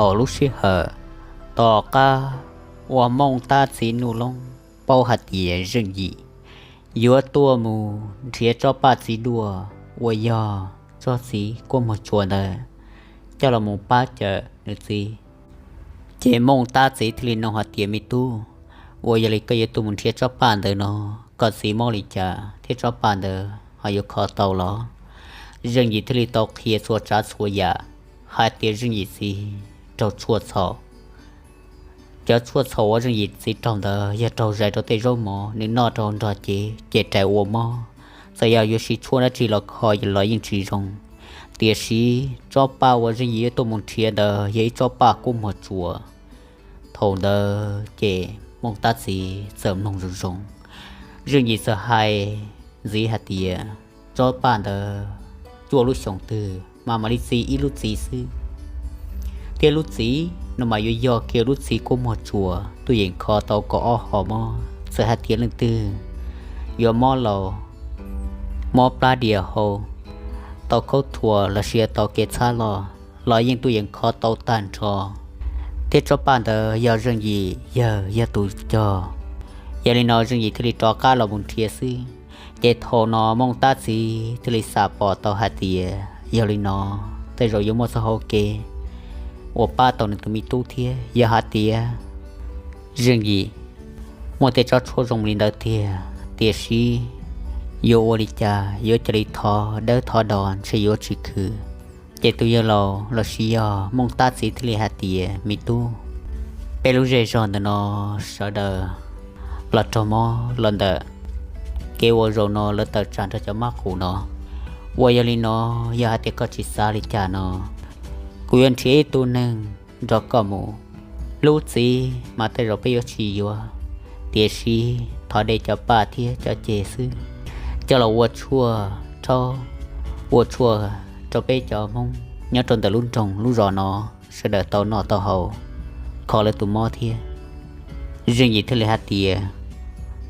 Thaum lub sij hawm tom qab uas Mooj Tab txiv Nuj Loob paub hais tias Zeej Yim yuav tuaj mus nrhiav tsob paj txiv duaj uas yog tsob txiv kuab muag tsuas ntawd coj los mus pab cawm nws txiv, ces Mooj Tab txiv thiaj li nug hais tias, Me tub, ua yog li koj yuav tuaj mus nrhiav tsob paj ntawd no, koj txiv mob li cas thiab tsob paj ntawd ho yuav kho tau los? Zeej Yim thiaj li tau qhia txhua tsav txhua yam hais tias Zeej Yim txiv raug tshuaj txhaum. Cov tshuaj txhaum uas Zeej Yim txiv raug ntawd yog raug zais rau tej zaub mov nws noj rau nrog cev ces rais ua mob. Txawm yog yuav siv tshuaj dab tsi los kho los yeej tsis zoo. Tiam sis tsob paj uas Zeej Yim yuav tuaj mus nrhiav ntawd yog ib tsob paj kuab muag tsuas. Thaum ntawd ces Mooj Tab txiv txawm mloog zoo zoo, Zeej Yim txawm hais ntxiv hais tias tsob paj ntawd cuaj lub xyoos twg mas mam li txi ib lub txiv xwb, thiab lub txiv no mas yuav yog kiag lub txiv kuab muag tsuas tuaj yeem kho tau kaum ob hom mob. Txawm hais tias leej twg yuav mob laus, mob plab dias hau, tau khaub thuas los sis tau kev txhab loj los yeej tuaj yeem kho tau tag nrho. Thiab tsob paj ntawd yog Zeej Yim yawg yog tus cog. Yog li no Zeej Yim thiaj li rov qab los mus nrhiav xwb. Ces thaum no Mooj Tab txiv thiaj li xam pom tau hais tias yog li no tej zaum yuav muaj txoj hau kev uas pab tau nws tus me tub thiab. Yog hais tias Zeej Yim muaj tej tsob tshuaj zoo li ntawd tiag, tiam sis yuav ua li cas yuav cia li thov dawb thov do ntshe yuav tsis khwv. Ces tus yawg laus los sis yog Mooj Tab txiv thiaj li hais tias, Me tub, peb lub zej zog ntawm no sawv daws los raug mob los ntawm kev ua zaum no lawv tawm tsam nrog cov mab qus no. Uas yog li no, yog hais tias koj tsis xav li cas no, kuv yuav nrhiav ib tug neeg nrog koj mus. Lub txiv mas tej zaum peb yuav tsis yuav, tiam sis thov de cov paj thiab cov ceg xwb coj los ua tshuaj rhaub, ua tshuaj rau peb cov Hmoob nyob rau ntawm lub nroog lub zos no sawv daws tau noj tau haus, kho lawv tus mob thiab. Zeej Yim thiaj li hais tias,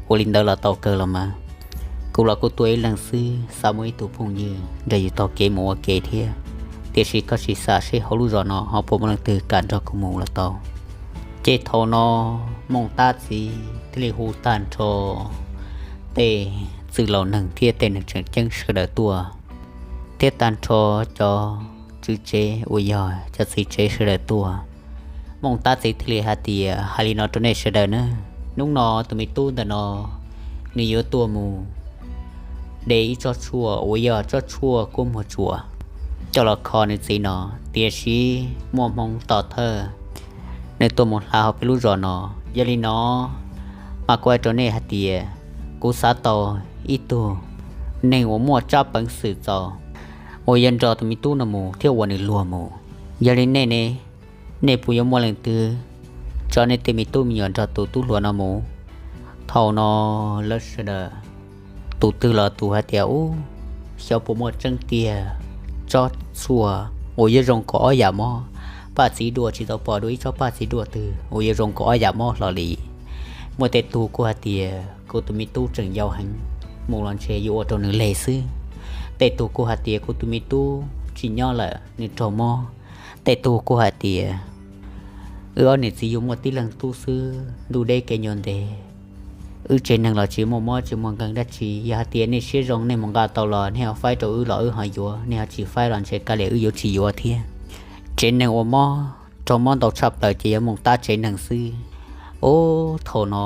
Ua li ntawd los tau kawg los mas. Kuv los kuj tuaj ib leeg xwb, xav muaj ib tug phooj ywg nrog yus taug kev mus ua ke thiab, tiam sis koj sim xav seb hauv lub zos no ho puas muaj leej twg kam nrog kuv mus los tau. Ces thaum no Mooj Tab txiv thiaj li hu tag nrho tej txwj laus neeg thiab tej neeg tseem ceeb sawv daws tuaj, thiab tag nrho cov tswv tsev uas yog cov txiv tsev sawv daws tuaj. Mooj Tab txiv thiaj li hais tias, Hais li no rau nej sawv daws na, hnub no tus me tub ntawm no nws yuav tuaj mus de ib tsob tshuaj uas yog tsob tshuaj kuab muag tsuas coj los kho nws txiv no, tiam sis muaj hmoov tom thawj nws tuaj mus hla hauv peb lub zos no. Yog li no mas kuv hais rau nej hais tias kuv xav tau ib tug neeg uas muaj tsab peev xwm txaus uas yuav nrog tus me tub no mus thiab ua nws luag mus. Yog li nej ne, nej puas yuav muaj leej twg tso nej tej me tub me nyuam nrog tus tub hluas no mus? Thaum no lawv sawv daws tus twg los tus hais tias, Ub, xyov puas muaj tseeb tiag, tsob tshuaj uas yuav zoo kaum ob yam mob, paj txiv duaj tsis tau pom dua ib tsob paj txiv duaj twg uas yuav zoo kaum ob yam mob hlo li. Muaj tej tug kuj hais tias, Kuv tus me tub tseem yau heev, mus los ntshe yuav ua rau nws leg xwb. Tej tug kuj hais tias, Kuv tus me tub tsis nyob lawm, nws raug mob. Tej tug kuj hais tias, Wb ob niam txiv yuav muaj tib leeg tub xwb, ntuj deb kev nyuas ntev, wb tsev neeg los tsis muaj mob tsis muaj nkeeg dab tsi. Yog hais tias nej siab zoo nej mus nqa tau los nej ho faib rau wb los wb ho yuav, nej ho tsis faib los ntshe kav liam wb yuav tsis yuav thiab. Tsev neeg uas mob, raug mob ntau tshaj plaws ces yog Mooj Tab tsev neeg xwb. Ub, thaum no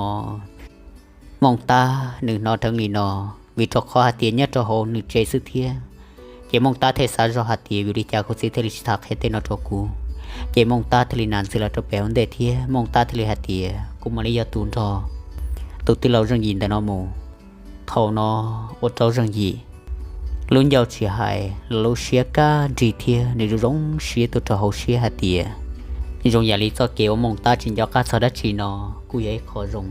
Mooj Tab nws hnov dheev li no, vim rau qhov hais tias nyob rau hauv nws tsev xwb thiab. Ces Mooj Tab thiaj xav zoj hais tias, Vim li cas kuv txiv thiaj li tsis tham qhia tej no rau kuv? Ces Mooj Tab thiaj li nam ntxiv los rau pem hauv ntej thiab Mooj Tab thiaj li hais tias, Kuv mam li yog tus nrog tus tij laug Zeej Yim ntawm no mus. Thaum no ua rau Zeej Yim lub ncauj tsis hais los lub siab kaj nrig thiab nws zoo zoo siab tuaj rau hauv siab hais tias, zoo yam li txoj kev uas Mooj Tab tsis nco qab txog dab tsi no kuj yog ib qho zoo.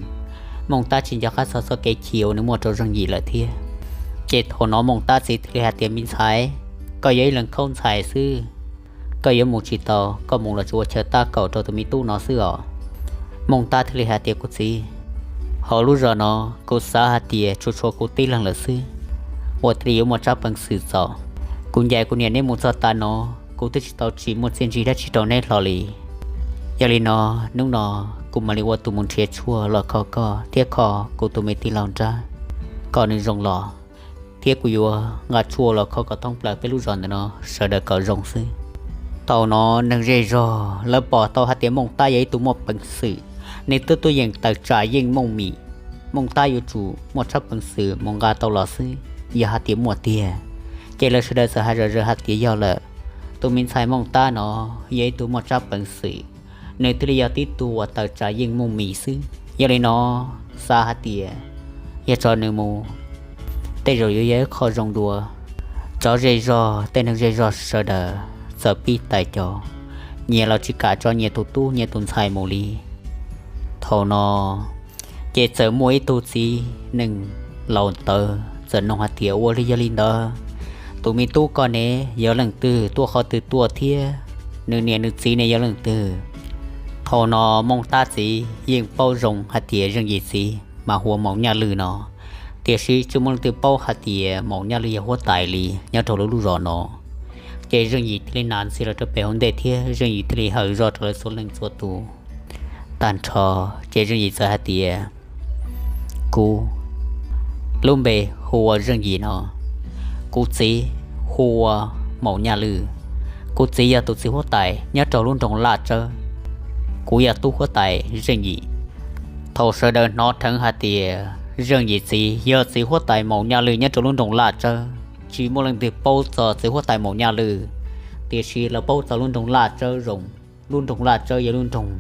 Mooj Tab tsis nco qab txog txoj kev chim uas nws muaj rau Zeej Yim lawm thiab. Ces thaum no Mooj Tab txiv thiaj li hais tias, Me ntxhais, koj yog ib leeg khaub ntxhais xwb, koj yuav mus tsis tau, koj mus los tsuas ua chaw tab kaum rau tus me tub no xwb os. Mooj Tab thiaj li hais tias, Kuv txiv, hauv lub zos no kuv xav hais tias tsuas tshuav kuv tib leeg lawm xwb uas thiaj li yuav muaj tsab peev xwm txaus. Kuv ncaim kuv niam neb mus txog tav no, kuv twb tsis tau tsim muaj txiaj ntsig dab tsi rau neb hlo li. Yog li no, hnub no kuv mam li ua tus mus nrhiav tshuaj los kho koj thiab kho kuv tus me tij laug nrab kom nws zoo los, thiab kuv yuav nqa tshuaj los kho kom thoob plaws peb lub zos ntawm no sawv daws kom zoo xwb. Thaum no neeg zej zog lawv pom tau hais tias Mooj Tab yog ib tug muaj peev xwm, nws twb tuaj yeem tawm tsam yeej Mooj Mim. Mooj Tab yuav tsum muaj tsab peev xwm mus nqa tau los xwb, yog hais tias muaj tiag ces lawv sawv daws txawm hais zom zaws hais tias yog lawm. Tus me ntxhais Mooj Tab no yog ib tug muaj tsab peev xwm, nws thiaj li yog tib tug uas tawm tsam yeej Mooj Mim xwb. Yog li no, xav hais tias yog tso nws mus tej zaum yuav yog ib qho zoo dua. Cov zej zog, tej neeg zej zog sawv daws txawm pib tais cov, nyias los tsis kam tso nyias tus tub nyias tus ntxhais mus li. Thaum no ces txawm muaj ib tug txiv neej laus ntawd txawm nug hais tias, ua li yog li ntawd, tus me tub koj ne yog leej twg, tuaj qhov twg tuaj thiab nws niam nws txiv ne yog leej twg? Thaum no Mooj Tab txiv yeej paub zoo hais tias Zeej Yim txiv mas hu ua Maum Nyaj Lwj no, tiam sis tsis muaj leej twg paub hais tias Maum Nyaj Lwj yog huab tais li nyob rau lub lub zos no. Ces Zeej Yim thiaj li nam ntxhi los rau pem hauv ntej thiab Zeej Yim thiaj li hawm zog rau lawv txhua leej txhua tus. Tag nrho ces Zeej Yim txawm hais tias, kuv lub npe hu ua Zeej Yim no, kuv txiv hu ua Maum Nyaj Lwj, kuv txiv yog tus txiv huab tais nyob rau lub nroog Laj Tsawb, kuv yog tub huab tais Zeej Yim. Thaum sawv daws hnov dheev hais tias Zeej Yim txiv yog txiv huab tais Maum Nyaj Lwj nyob rau lub nroog Laj Tsawb, tsis muaj leej twg paub txog txiv huab tais Maum Nyaj Lwj, tiam sis lawv paub txog lub nroog Laj Tsawb zoo. Lub nroog Laj Tsawb yog lub nroog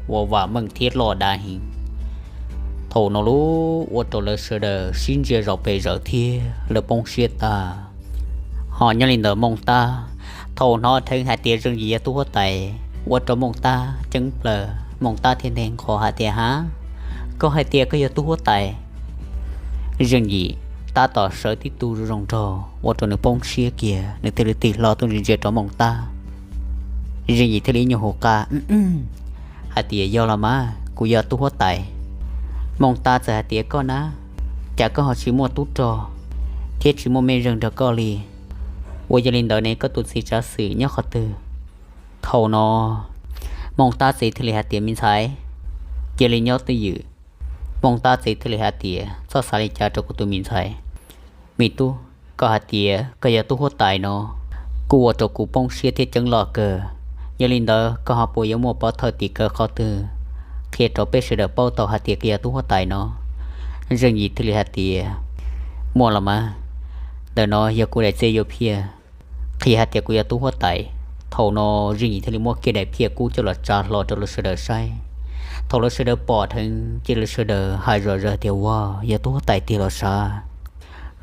uas vam meej thiab loj dav heev. Thaum no lub ua rau lawv sawv daws sib ntsia zos pes zaws thiab lawv poob siab tag. Ho nyob li ntawd Mooj Tab, thaum hnov dheev hais tias Zeej Yim yog tub huab tais, ua rau Mooj Tab ceeb plaws, Mooj Tab thiaj nteg nqho hais tias, ha, koj hais tias koj yog tub huab tais? Zeej Yim tab tom sawv tib tug zoo zoo nraug ua rau nws poob siab kiag, nws thiaj li tig hlo tuaj ntsia ntsia rau Mooj Tab. Zeej Yim thiaj li ib nyuag hu qab hais tias, yog los mas, kuv yog tub huab tais. Mooj Tab txawm hais tias, koj na, cas koj ho tsis muaj tub rog thiab tsis muaj mej zeej nrog koj li? Ua yog li ntawd ne koj tus txiv tsav xwm nyob qhov twg? Thaum no Mooj Tab txiv thiaj li hais tias, me ntxhais, cia li nyob twj ywm. Mooj Tab txiv thiaj li hais tias, txhob xav li cas rau kuv tus me ntxhais. Me tub, koj hais tias koj yog tub huab tais no, kuj ua rau kuv poob siab thiab ceeb loj kawg. Yog li ntawd koj ho puas yuav muaj pov thawj tim khawv qhov twg qhia rau peb sawv daws paub tau hais tias koj yog tub huab tais no? Zeej Yim thiaj li hais tias, muaj los mas, ntawm no yog kuv daim txiaj yuav phiaj qhia hais tias kuv yog tub huab tais. Thaum no Zeej Yim thiaj li muab kiag daim phiaj kub coj los tsa hlo rau lawv sawv daws saib. Thaum lawv sawv daws pom dheev ces lawv sawv daws hais zom zaws tias, ua, yog tub huab tais tiag los sav.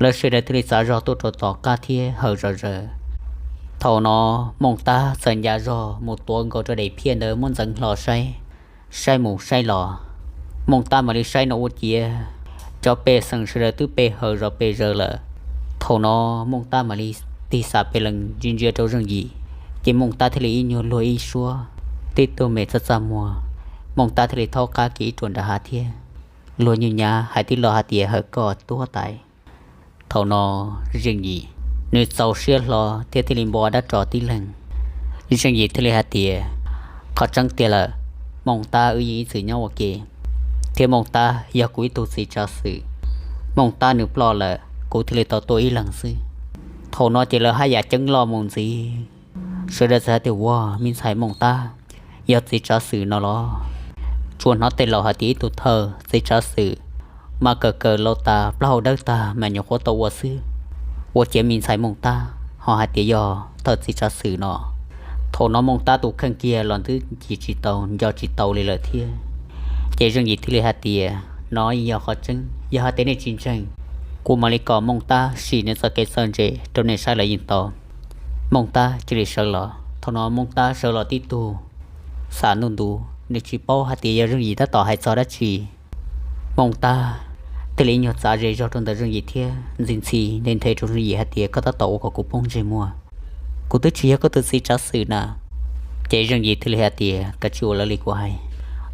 Lawv sawv daws thiaj li txav zog tuaj rau tom qab thiab hawm zom zaws. Thaum no Mooj Tab txawm nca zog mus tuav nkaus rau daim phiaj ntawd muab ntxeev hlo saib. Saib mus saib los, Mooj Tab mam li saib no ua ciav cov pej xeem sawv daws twb pe hawm zom pes zaws lawm. Thaum no Mooj Tab mam li tig xam pes lees ntsia ntsia rau Zeej Yim, ces Mooj Tab thiaj li ib nyuag luag ib suab, tib tug me txaj txaj muag. Mooj Tab thiaj li thaub qab kiag ib ruam nram hav thiab luag nyuj nyav hais tib lo hais tias, hawm koj tub huab tais. Thaum no Zeej Yim nws txaus siab hlo thiab thiaj li npo dab ros tib leeg. Zeej Yim thiaj li hais tias, qhov tseeb tiag lawm, Mooj Tab wb yeej ib txwm nyob ua ke, thiab Mooj Tab yog kuv ib tug txiv tsav xwm. Mooj Tab nws ploj lawm kuv thiaj li tau tuaj ib leeg xwb. Thaum no ces lawv haj yam ceeb loj mus ntxiv. Sawv daws txawm hais tias, ua, me ntxhais Mooj Tab yog txiv tsav xwm no los? Tsuas hnov tej laus hais tias ib tug thawj txiv tsav xwm mas kawm kawm laus tas plaub hau dawb tag mas nyuam qhuav tau ua xwb. Ua ciav me ntxhais Mooj Tab ho hais tias yog thawj txiv tsav xwm no. Thaum no Mooj Tab tus kheej kiag los twb ncig tsis tau nco tsis tau li lawm thiab. Ces Zeej Yim thiaj li hais tias, no yog qhov tseeb, yog hais tias nej tsis ntseeg, kuv mam li kom Mooj Tab sim nws txoj kev txawj ntse rau nej saib los yeej tau. Mooj Tab cia li sawv los. Thaum no Mooj Tab sawv los tib tug, xam ntuj ntuv nws tsis paub hais tias yog Zeej Yim tab tom hais txog dab tsi. Mooj Tab thiaj li ib nyuag txav ze zog rau ntawm Zeej Yim thiab ntxhi ntxhi nthe nthe rau Zeej Yim hais tias, koj tab tom ua kom kuv poob ntsej muag, kuv twb tsis yog koj tus txiv tsav xwm na. Ces Zeej Yim thiaj li hais tias, koj tsis ua lawv li kuv hais.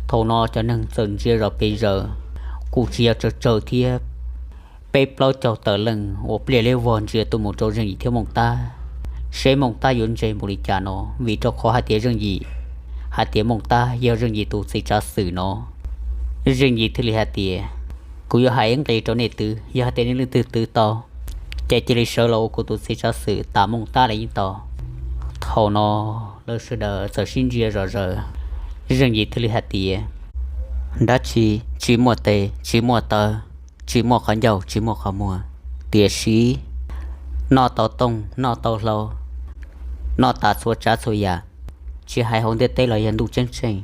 Thaum no cov neeg txawm ntsia zom pes zaws, kuj tsis yog tsawg tsawg thiab, peb plaub caug tawm leej uas pliaj liab vog ntsia tuaj mus rau Zeej Yim thiab Mooj Tab, seb Mooj Tab yuav ntse npaum li cas no, vim rau qhov hais tias Zeej Yim hais tias Mooj Tab yog Zeej Yim tus txiv tsav xwm no. Zeej Yim thiaj li hais tias, kuv yuav hais ib nqi rau nej twv, yog hais tias nej leej twg twv tau, ces cia li sawv los ua kuv tus txiv tsav xwm tas Mooj Tab los yeej tau. Thaum no lawv sawv daws txawm sib ntsia zom zaws. Zeej Yim thiaj li hais tias, dab tsi, tsis muaj tes, tsis muaj taw, tsis muaj qhov ncauj, tsis muaj qhov muag, tiam sis noj tau tooj, noj tau hlau, noj tas txhua tsav txhua yam, tsis hais hauv ntiaj teb los yog ntuj ceeb tsheej.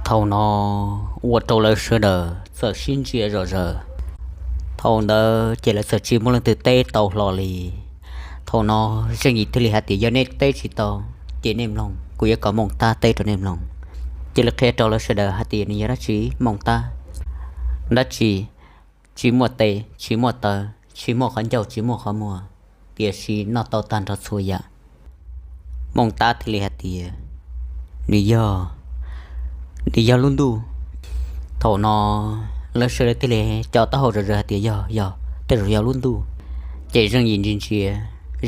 Thaum no ua rau lawv sawv daws txawm sib ntsia zom zaws. Thaum ntawd ces lawv txawm tsis muaj leej twg teb tau hlo li. Thaum no Zeej Yim thiaj li hais tias, yog nej teb tsis tau, ces nej mloog, kuv yuav kom Mooj Tab teb rau nej mloog. Cia li qhia rau lawv sawv daws hais tias nws yog dab tsi Mooj Tab. Dab tsi? Tsis muaj tes, tsis muaj taw, tsis muaj qhov ncauj, tsis muaj qhov muag, tiam sis noj tau tag nrho txhua yam. Mooj Tab thiaj li hais tias, nws yog, nws yog lub ntuj. Thaum no lawv sawv daws thiaj li co taub hau zom zaws hais tias, yog, yog, tej zaum yog lub ntuj. Ces Zeej Yim ntsia ntsia,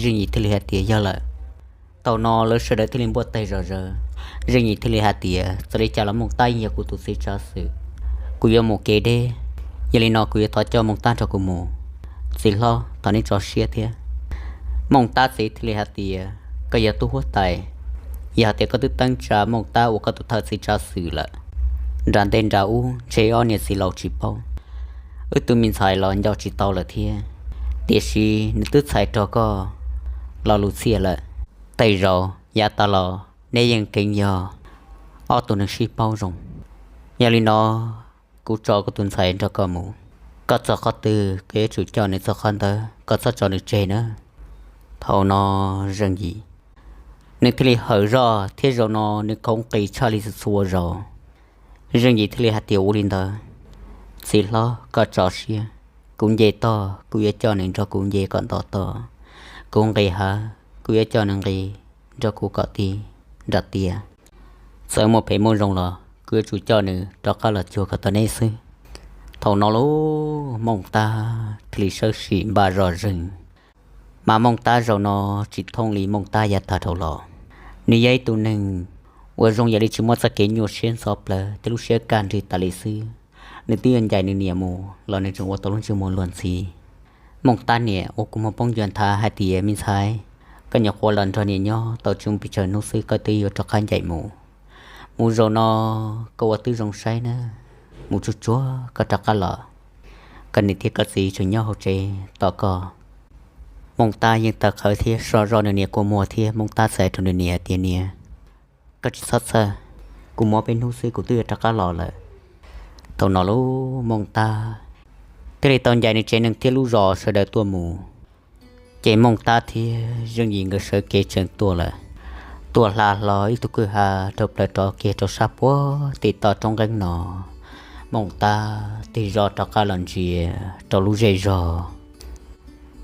Zeej Yim thiaj li hais tias, yog lawm. Thaum no lawv sawv daws thiaj li npuaj tes zom zaws. Zeej Yim thiaj li hais tias, txawm li cas los Mooj Tab yeej yog kuv tus txiv tsav xwm, kuv yuav mus kev deb. Yog li no kuv yuav thov coj Mooj Tab nrog kuv mus. Txiv hlob, thov nej tso siab thiab. Mooj Tab txiv thiaj li hais tias, koj yog tub huab tais, yog hais tias koj twb teeb tsa Mooj Tab ua koj tus thawj txiv tsav xwm lawm, nram ntej nram ub ntshe ob niam txiv laus tsis paub, wb tus me ntxhais los nco tsis tau lawm thiab. Tiam sis nws twb txhais rog koj Los Lus Txhiaj lawm. Tej zaum yav tas los neb yeej kheev yog ob tug neeg sib paub zoo. Yog li no, kuv tso kuv tus ntxhais nrog koj mus. Koj txog qhov twg koj yuav tsum coj nws txog qhov ntawd, koj txhob tso nws tseg na. Thaum no Zeej Yim nws thiaj li hawm zoj thiab zaum no nws khaub nqis tshaj li txhua zaus. Zeej Yim thiaj li hais tias, ua li ntawd, txiv hlob koj tso siab, kuv nce tog kuv yuav coj nws nrog kuv nce kom nto tog, kuv nqis hav kuv yuav coj nws nqis nrog kuv kom ti nram tiaj. Txawm muaj phem muaj zoo los kuv yuav tsum coj nws rov qab los cuag kom tau neb xwb. Thaum no lauj, Mooj Tab thiaj li sawb sim npaj zoj zeeg. Mas Mooj Tab zaum no tsis thooj li Mooj Tab yav tag dhau los. Nws yog ib tug neeg uas zoo yam li tsis muaj txoj kev nyuaj siab ntxhov plawv thiab lub siab kaj nrig tas li xwb. Nws twb yuav ncaim nws niam mus los nws tseem ua tau lub ntsej muag luag ntxhi. Mooj Tab niam ua kua muag poob ncua nthav hais tias, me ntxhais, koj nyuam qhuav los nrog niam nyob tau tsis muaj pes tsawg hnub xwb koj twb yuav rov qab ncaim mus. Mus zaum no koj ua twb zoo saib na, mus tsuag tsuag koj rov qab los, koj niam thiab koj txiv tseem nyob hauv tsev tos koj. Mooj Tab yeej tawv qhawv thiab soj zoj nws niam kua muag thiab Mooj Tab txais rau nws niam tias, niam, koj tsis txhob txhawj, kuv mus ob peb hnub xwb kuv twb yuav rov qab los lawm. Thaum no lauj, Mooj Tab thiaj li tau ncaim nws tsev neeg thiab lub zos sawv daws tuaj mus. Ces Mooj Tab thiab Zeej Yim nkawd sawv kev tseem tuaj lawm. Tuaj hla hlo ib tug kwj ha dhau plaws rov kiag rau sab puag tim toj roob nqeeb no. Mooj Tab tig zog rov qab los ntsia rau lub zej zog.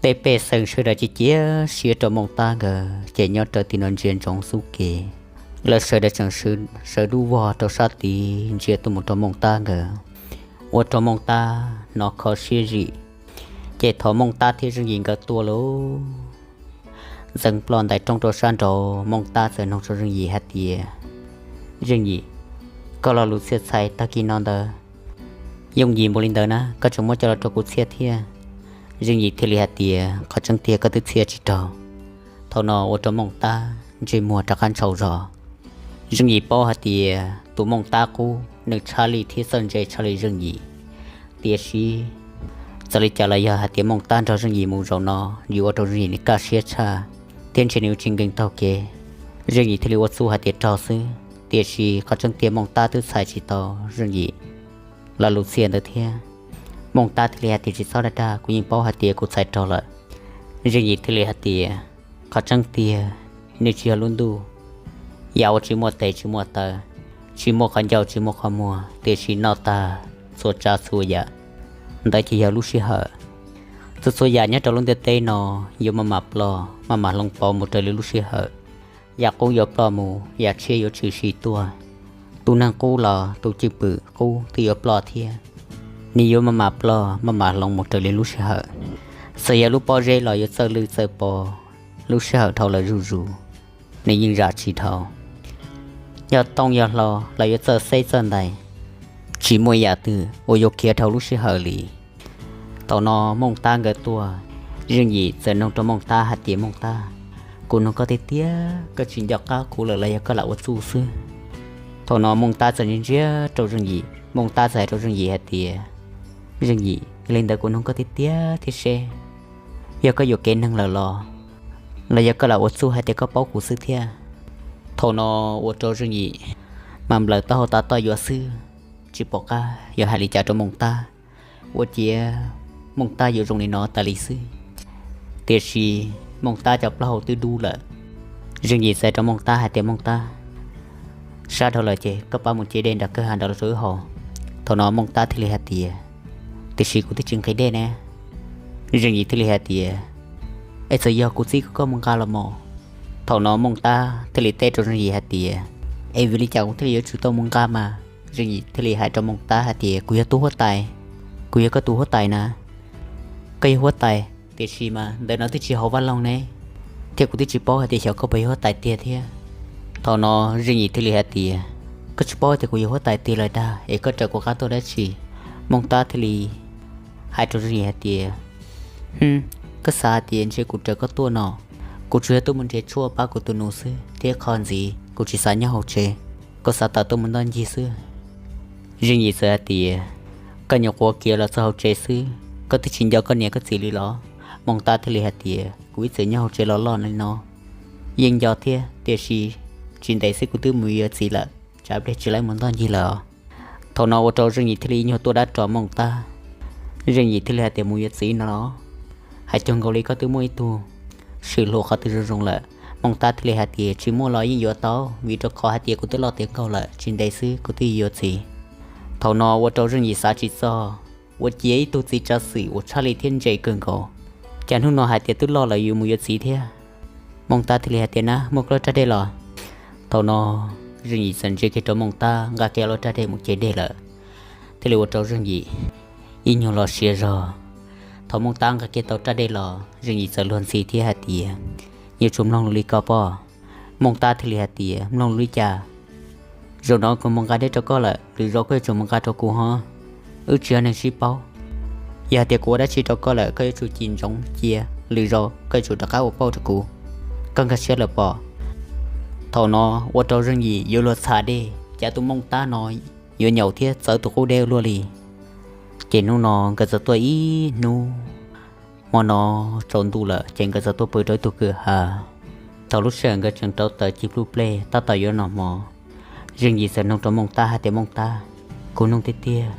Tej pej xeem sawv daws cia cia siab rau Mooj Tab nkawd ces nyob raws tim no ntsia ntsoov xub ke. Lawv sawv daws tseem sawv dub vog rau sab tid ntsia tuaj mus rau Mooj Tab nkawd, ua rau Mooj Tab hnov kho siab zim. Ces thaum Mooj Tab thiab Zeej Yim nkawd tuaj lauj, ntxeev ploj ntais roob rau sab nraud, Mooj Tab txawm nug rau Zeej Yim hais tias, Zeej Yim, koj Los Lus Txhiaj txhais tag kis no ntawd yooj yim npaum li ntawd na, koj tseem muab coj los rau kuv txhiaj thiab? Zeej Yim thiaj li hais tias, qhov tseeb tiag koj twb txhiaj tsis raug. Thaum no ua rau Mooj Tab ntsej muag rov qab ntshau zog. Zeej Yim paub hais tias tus Mooj Tab qub nws tshaj lij thiab txawj ntse tshaj li Zeej Yim. Tiam sis txawm li cas los yog hais tias Mooj Tab nrog Zeej Yim mus zaum no yuav ua rau Zeej Yim nws kaj siab tshaj, thiab ntshe nws yuav tsis nkees taug kev. Zeej Yim thiaj li ua txuj hais tias raug xwb, tiam sis qhov tseeb tiag Mooj Tab twb txhais tsis tau Zeej Yim Los Lus Txhiaj ntawd thiab. Mooj Tab thiaj li hais tias, tsis txhob dag dag, kuv yeej paub hais tias kuv txhais raug lawm. Zeej Yim thiaj li hais tias, qhov tseeb tiag nws tsis yog lub ntuj, yam uas tsis muaj tes tsis muaj taw, tsis muaj qhov ncauj tsis muaj qhov muag, tiam sis noj tag txhua tsav txhua yam, ntawd ces yog lub sij hawm. Txhua txhua yam nyob rau lub ntiaj teb no yuav maj mam ploj maj mam hloov pauv mus raws li lub sij hawm. Yam qub yuav ploj mus, yam tshiab yuav tshwm sim tuaj. Tus neeg qub los tus cwj pwm qub twb yuav ploj thiab, nws yuav maj mam ploj maj mam hloov mus raws li lub sij hawm. Txawm yog lub pob zeb los yuav txawj lwj txawj pov, lub sij hawm dhau lawm zuj zus, nws yeej zam tsis dhau. yog tooj yog hlau los yuav txawj xeb txawj ntais, tsis muaj ib yam twg uas yuav khiav dhau lub sij hawm li. Thaum no Mooj Tab nkawd tuaj, Zeej Yim txawm nug rau Mooj Tab hais tias, Mooj Tab, kuv nug koj tiag tiag, koj tsis nco qab kuv lawm los yog koj lam ua txuj xwb? Thaum no Mooj Tab txawm ntsia ntsia rau Zeej Yim, Mooj Tab txawm hais rau Zeej Yim hais tias, Zeej Yim, yog li ntawd kuv nug koj tiag tiag thiab seb yog koj yuam kev neeg lawm los, los yog koj lam ua txuj hais tias koj paub kuv xwb thiab? Thaum no ua rau Zeej Yim mas nplawm taub hau tav toj yuav xwb, tsis pom qab yuav hais li cas rau Mooj Tab. Ua ciav Mooj Tab yuav zoo li no tas li xwb. Tiam sis Mooj Tab cov plaub hau twb dub lawm. Zeej Yim txawm hais rau Mooj Tab hais tias, Mooj Tab, sab dhau lawm ces koj pab mus ce dej nram kawg hav nrad los rau wb haus. Thaum no Mooj Tab thiaj li hais tias, Tiam sis kuv twb tsis nqhis dej ne. Zeej Yim thiaj li hais tias, Es txawm yog kuv txib koj mus nqa los mas. Thaum no Mooj Tab thiaj li teb rau Zeej Yim hais tias, Es vim li cas kuv thiaj li yuav tsum tau mus nqa mas? Zeej Yim thiaj li hais rau Mooj Tab hais tias, Kuv yog tus huab tais, kuv yog koj tus huab tais na. Koj yog huab tais, tiam sis mas ntawm no twb tsis haus vaj loog ne, thiab kuv twb tsis paub hais tias xyov koj puas yog huab tais tiag thiab. Thaum no Zeej Yim thiaj li hais tias, Koj tsis paub tias kuv yog huab tais tiag lawm dag es koj raws kuv qab tuaj dab tsi? Mooj Tab thiaj li hais rau Zeej Yim hais tias, Hm, koj xav hais tias ntshe kuv raws koj tuaj no? Kuv tsuas yog tuaj mus nrhiav tshuaj pab kuv tus nus xwb, thiab qhov ntxiv kuv tsis xav nyob hauv tsev, kuv xav tawm tuaj mus ntoj ncig xwb. Zeej Yim txawm hais tias, Koj nyuam qhuav khiav los txog hauv tsev xwb, koj twb tsis nco koj niam koj txiv li los? Mooj Tab thiaj li hais tias, Kuv ib txwm nyob hauv tsev los loj li no, yeej nco thiab, tiam sis tsis ntev xwb kuv twb mus yuav txiv lawm, tsam pliag tsis laib mus ntoj ncig lawm os. Thaum no ua rau Zeej Yim thiaj li nyuag tuaj dab ros Mooj Tab. Zeej Yim thiaj li hais tias, Mus yuav txiv no los? Hais cuag nkaus li koj twb muaj ib tug swm luag qhov twg zoo zoo lawm. Mooj Tab thiaj li hais tias, Tsis muaj los yeej yuav tau, vim rau qhov hais tias kuv twb loj tiav nkaus lawm, tsis ntev xwb kuv twb yuav txiv. Thaum no ua rau Zeej Yim xav tsis txog, ua ciav ib tug txiv tsav xwm uas tshaj li thiab ntse kawg nkaus, cas hnub no hais tias twb loj lawm yuav mus yuav txiv thiab. Mooj Tab thiaj li hais tias, Na, muaj koj lub raj dej los. Thaum no Zeej Yim txawm ntsia kiag rau Mooj Tab nqa kiag lub raj dej mus ce dej lawm, thiaj li ua rau Zeej Yim ib nyuag los siav zog. Thaum Mooj Tab nqa kiag tau raj dej los, Zeej Yim txawm luag ntxhi thiab hais tias, Yuav tsum mloog lus li ko pob. Mooj Tab thiaj li hais tias, Mloog lus li cas? Zaum no kuv mus nqa dej rau koj lawm, lwm zaus koj yuav tsum mus nqa rau kuv ho. Wb tsis yog neeg sib paub. Yog hais tias kuv ua dab tsi rau koj lawm, koj yuav tsum cim ntsoov cia, lwm zaus koj yuav tsum rov qab ua pauj rau kuv. Koj nkag siab lawm pob? Thaum no ua rau Zeej Yim yuav luag txhav dej, cas tus Mooj Tab no yuav nyaum thiab txawv tus qub deb ua luaj li. Ces hnub no nkawd txawm tuaj ib hnub, hmo no tsaus ntuj lawm ces nkawd txawm tuaj pw rau ib tug kwj ha. Thaum lub sij hawm nkawd tseem rauv taws ci pluj plej tab tom yuav noj hmo, Zeej Yim txawm nug rau Mooj Tab hais tias, Mooj Tab, kuv nug tiag tiag,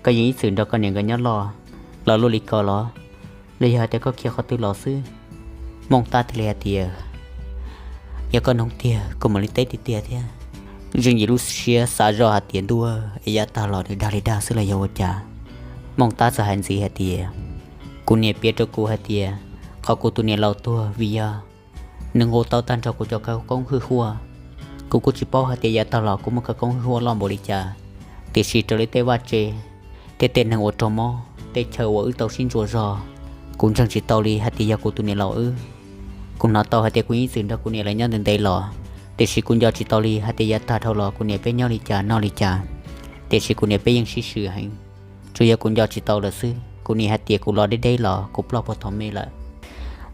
koj yeej ib txwm nrog koj niam nkawd nyob loj los luaj li ko los, los yog hais tias koj khiav qhov twg los xwb? Mooj Tab thiaj li hais tias, Yog koj nug tiag kuv mam li teb tiag tiag thiab. Zeej Yim lub siab xav zoj hais tias, Ntuj, es yav tag los nws dag li dag xwb los yog ua cas? Mooj Tab txawm hais ntxiv hais tias, Kuv niam piav rau kuv hais tias, qhov kuv tus niam laus tuag vim yog nws nqus tau tag nrho kuv cov khawv koob hwj huaj. Kuv kuj tsis paub hais tias yav tag los kuv muaj khawv koob hwj huaj loj npaum li cas, tiam sis raws li tej vaj tse thiab tej neeg uas raug mob, tej chaw uas wb tau sib ntsuas zog, kuv ntseeg tsis tau li hais tias yog kuv tus niam laus wb. Kuv hnov tau hais tias kuv yeej ib txwm nrog kuv niam lawv nyob ntev ntev los, tiam sis kuv nco tsis tau li hais tias yav tag dhau los kuv niam peb nyob li cas noj li cas. Tiam sis kuv niam peb yeej sib swm heev, tsuas yog kuv nco tsis tau lawm xwb. Kuv niam hais tias kuv los deb deb los kuv ploj puag thaum me lawm.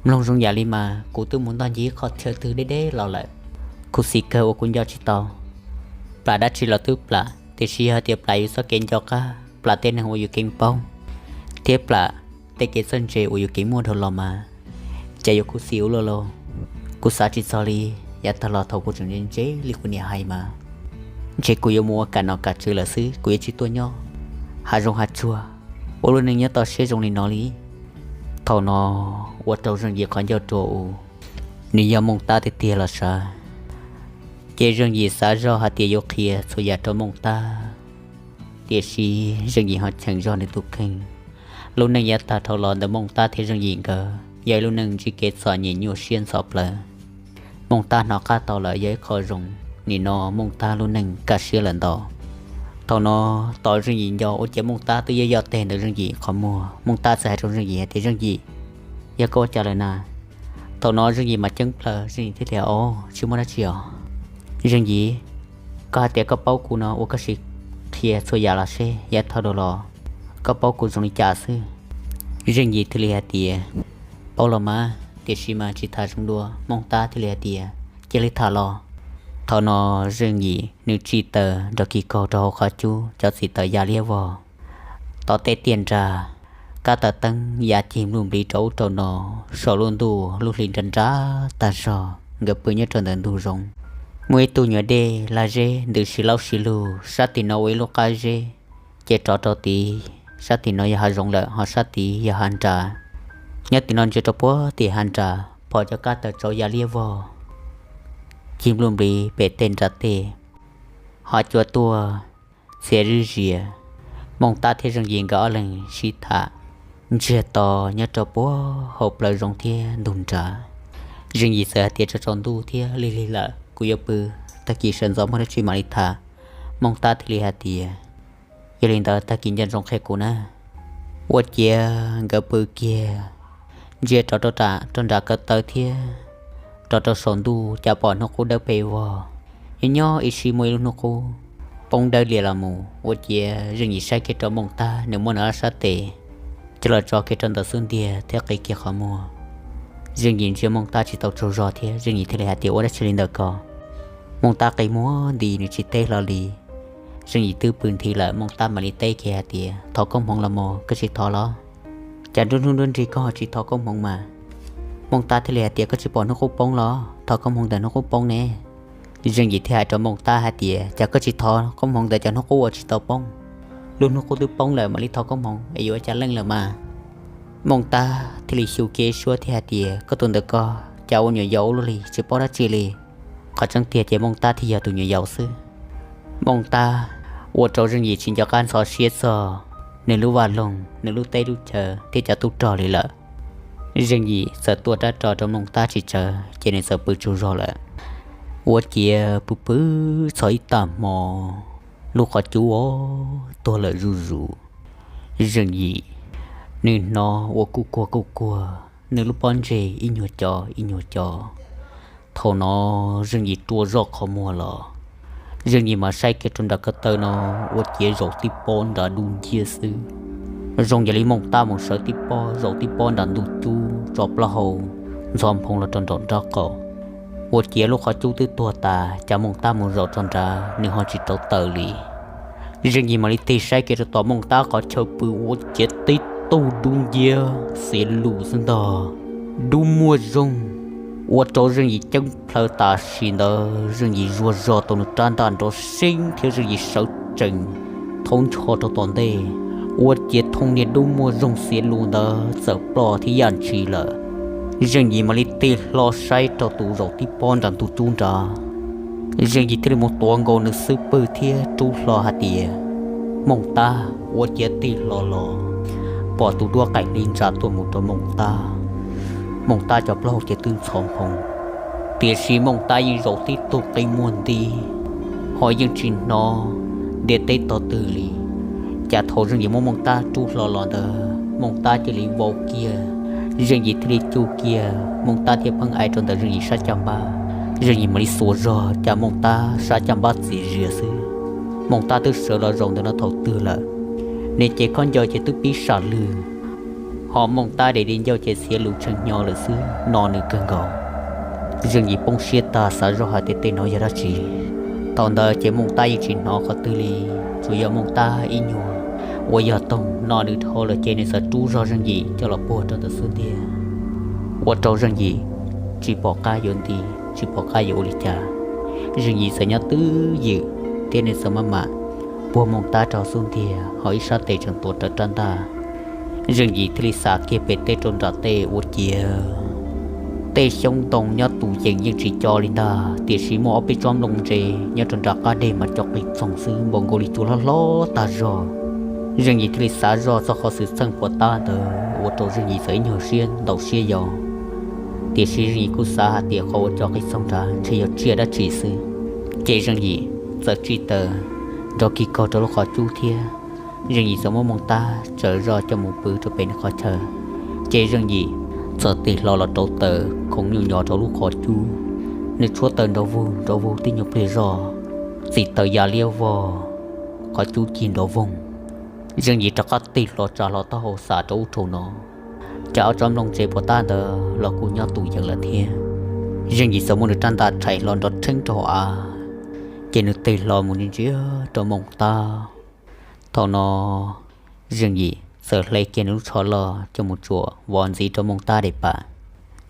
Mloog zoo yam li mas kuv twb mus ntoj ncig qhov chaw twg deb deb los lawm. Khuv xim kawg uas kuv nco tsis tau. Plam dab tsi los twb plam, tiam sis yog hais tias plam yus txoj kev nco qab, plam tej neeg uas yus keev paub, thiab plam tej kev txawj ntse uas yus keev muaj dhau los mas, cas yuav khuv xim ua luaj lauj. Kuv xav tsis txog li, yav tag los thaum kuv tseem ntse ntse li kuv niam hais mas, ntshe kuv yuav mus ua kam nom kam tswv lawm xwb, kuv yuav tsis tuaj nyob hav zoov hav tsuag ua lub neej nyob toj siab zoo li no li. Thaum no ua rau Zeej Yim qhov ncauj rua u, nws yog Mooj Tab tiag tiag los sav. Ces Zeej Yim xav zoj hais tias yuav qhia txhua yam rau Mooj Tab, tiam sis Zeej Yim ho cheem zog nws tus kheej. Lub neej yav tag dhau los ntawm Mooj Tab thiab Zeej Yim nkawd yog ib lub neej ntsib kev txom nyem nyuaj siab ntxhov plawv. Mooj Tab hnov qab tau lawm yog ib qho zoo, nim no Mooj Tab lub neej kaj siab lawm ntau. Thaum no tos Zeej Yim nco ua ciav Mooj Tab twb yog yoj teg ntawm Zeej Yim qhov muag. Mooj Tab txawm hais rau Zeej Yim hais tias, Zeej Yim, yog koj ua cas lawm na? Thaum no Zeej Yim mas ceeb plaws, Zeej Yim thiaj tias, Au, tsis muaj dab tsi os. Zeej Yim, Koj hais tias koj paub kuv no ua koj sim qhia txhua yam los seb yav dhau los koj paub kuv zoo li cas xwb. Zeej Yim thiaj li hais tias, paub los mas, tiam sis mas tsis tham zoo dua. Mooj Tab thiaj li hais tias, cia li tham los. Thaum no Zeej Yim nws tsim taws nrog Kis Kaug rau hauv qhov cub, cov txiv taws ya liab vog. Tom tej tiaj nrag, kab taws teeb ya cig npluj npliv rau ub rau no, saum lub ntuj lub hli nra nrab tag zog, nkawd pw nyob rau ntawm ntug zoov. Muaj ib tug nyuam dej laj zeb ntws si laub si lug, sab tim no ua ib lub qab zeb, ces rov rau tid, sab tim no yog hav zoov lawm, ho sab tid yog hav nras. Nyob tim no ntsia rau puag tim hav nras, pom cov kab taws tsauv ya liab vog, cig npluj npliv pem tej nrag tej, ho cua tuaj txhia zib zias. Mooj Tab thiab Zeej Yim nkawd ob leeg sib tham ntsiag to nyob rau puag hauv plawv zoov thiab ntug nrad. Zeej Yim txawm hais tias, tsaus ntuj thiab lig lig lawm, kuv yuav pw, tag kis sawv ntxov muaj dab tsi mam li tham. Mooj Tab thiaj li hais tias, yog li ntawd tag kis nco ntsoov qhia kuv na. Ua ciav nkawd pw kiag, ntsia rov rau nram kaw taw thiab rov rau saum ntuj cas pom hnub qub dawb pes vog. Nyob nyob ib sim muaj ib lub hnub qub poob dawb lias los mus, ua ciav Zeej Yim saib kiag rau Mooj Tab, nws muab nws ob sab tes coj los tso kiag rau ntawm xub ntiag thiab qi kiag qhov muag. Zeej Yim ntsia Mooj Tab tsis tau tsaug zog thiab, Zeej Yim thiaj li hais tias, ua dab tsi li ntawm ko? Mooj Tab qi muag nti, nws tsis teb hlo li. Zeej Yim twb pw nthi lawm, Mooj Tab mam li teb kiag hais tias, thov koob hmoov los mas koj tsis thov los? Cas nruab hnub nruab nrig koj ho tsis thov koob hmoov mas? Mooj Tab thiaj li hais tias, koj tsis pom hnub qub poob los? Thov koob hmoov ntawm hnub qub poob ne. Zeej Yim thiaj hais rau Mooj Tab hais tias, cas koj tsis thov koob hmoov ntawm cov hnub qub uas tsis tau poob? Lub hnub qub twb poob lawm mam li thov koob hmoov es yuav ua cas leej lawm mas. Mooj Tab thiaj li xyu kiag suab thiab hais tias, koj tus ntawm ko cas ua nyuam yaus ua luaj li, tsis paub dab tsi li. Qhov tseeb tiag ces Mooj Tab thiaj yog tus nyuam yaus xwb. Mooj Tab ua rau Zeej Yim tsis nco qab ntxhov siab txog nws lub vaj loog, nws lub teb lub chaw thiab cov tub rog li lawm. Zeej Yim txawm tua rab ro rau Mooj Tab tsis tsawg ces nws txawm pw tsaug zog lawm. Ua ciav pw pw txog ib tag hmo, lub qhov cub ua tuag lawm zuj zus. Zeej Yim nws hnov ua kuj kuag kuj kuag, nws lub pob ntseg ib nyuag co ib nyuag co. Thaum no Zeej Yim rua zoj qhov muag los, Zeej Yim mas saib kiag rau nram ko taw no, ua ciav zaum tib pob nram dub nciab xwb. Zoo yog li Mooj Tab mus sawv tib pob zaum tib pob nram ntug cub tso plaub hau ntxhov nphoo los rau nraum nraub qaum. Ua ciav lub qhov cub twb tuag tas, cas Mooj Tab mus zaum rau nrad nws ho tsis rauv taws li. Zeej Yim mam li tig saib kiag rau tom Mooj Tab qhov chaw pw, ua ciav tib tug dub nciab xiav lus xwb ntag. Dub muaj zoog, ua rau Zeej Yim ceeb plhaw tam sim ntawd Zeej Yim zuag zog tau nws rab ntaj nrov seeb thiab Zeej Yim sawv tsees thaub ncho rau tom ntej, ua ciav thooj niag dub muaj zoog xiav lus ntawd txawm ploj thiab yaj ntshis lawm. Zeej Yim mam li tig hlo saib rau tus zaum tib pob nram ntug cub nrad. Zeej Yim thiaj li mus tuav nkaus nws xub pwg thiab rub hlo hais tias, Mooj Tab, ua ciav tig hlo los pom tus duab qaim hli ntsa tuaj mus rau Mooj Tab. Mooj Tab cov plaub hau ces twb ntxhov nphoo, tiam sis Mooj Tab yeej zaum tib tug qi muag nti, ho yeej tsis hnov ntiaj teb tog twg li. Cas thaum Zeej Yim muab Mooj Tab rub hlo los ntawd Mooj Tab cia li vau kiag, Zeej Yim thiaj li cug kiag, Mooj Tab thiaj pheej ai rau ntawm Zeej Yim sab caj npab. Zeej Yim mam li xuas zog cas Mooj Tab sab caj npab txias zias xwb. Mooj Tab twb sawv los zaum ntawm no thaum twg lawm, nws cev khaub ncaws ces twb pib sam lwg, ho Mooj Tab daim di ncauj ces xiav lus tshee hnyo lawm xwb, no nws kawg nkaus. Zeej Yim poob siab tag xav zoj hais tias tej no yog dab tsi. Thaum ntawd ces Mooj Tab yeej tsis hnov qhov twg li, tsuas yog Mooj Tab ib nyuag uas yog toog no nws dhau lawm ces nws txawm rub zog Zeej Yim coj los puag rau ntawm xub ntiag, ua rau Zeej Yim tsis pom qab yuav nti, tsis pom qab yuav ua li cas. Zeej Yim txawm nyob twj ywm thiab nws txawm maj mam puag Mooj Tab rau xub ntiag, ho ib sab tes tseem tuav rawv rab ntaj. Zeej Yim thiaj li xam kiag pem teb rau nram tej ua ciav tej xyoob ntoo nyob tus yees yeej tsis co li ntag, tiam sis muaj ob peb tsob nplooj ntse nyob rau nram qab deg mas co qis txoog xwb, npaum nkaus li cua hlob hlob tag zog. Zeej Yim thiaj li xav zoj txog qhov xwm txheej puas tab ntawd, ua rau Zeej Yim txawm ib nyuag siab ntaus siab yau. Tiam sis Zeej Yim kuj xav hais tias qhov uas co qis txoog nrad ntshe yog tsiaj dab tsi xwb, ces Zeej Yim txawm tsim taws nrog Kis Kaug rau lub qhov cub thiab. Zeej Yim txawm muab Mooj Tab tsaws zoj coj mus pw rau pem nws qhov chaw, ces Zeej Yim txawm tig hlo los rauv taws khoov nyuj nyos rau lub qhov cub. Nws tshuab taws nrov vug nrov vug tib nyuag pliag zoj, txim taws ya liab vog, qhov cub cig nrov voog. Zeej Yim rov qab tig hlo tsa hlo taub hau xav rau ub rau no, cas ob tsob nplooj ntse puas tab ntawd los kuj nyob tus yees lawm thiab. Zeej Yim txawm muab nws rab ntaj rhais hlo nrov rheeb rau hauv av, ces nws tig hlo mus ntsia rau Mooj Tab. Thaum no Zeej Yim txawm hle kiag nws lub tsho loj coj mus tsuam vov ntxiv rau Mooj Tab daim pam.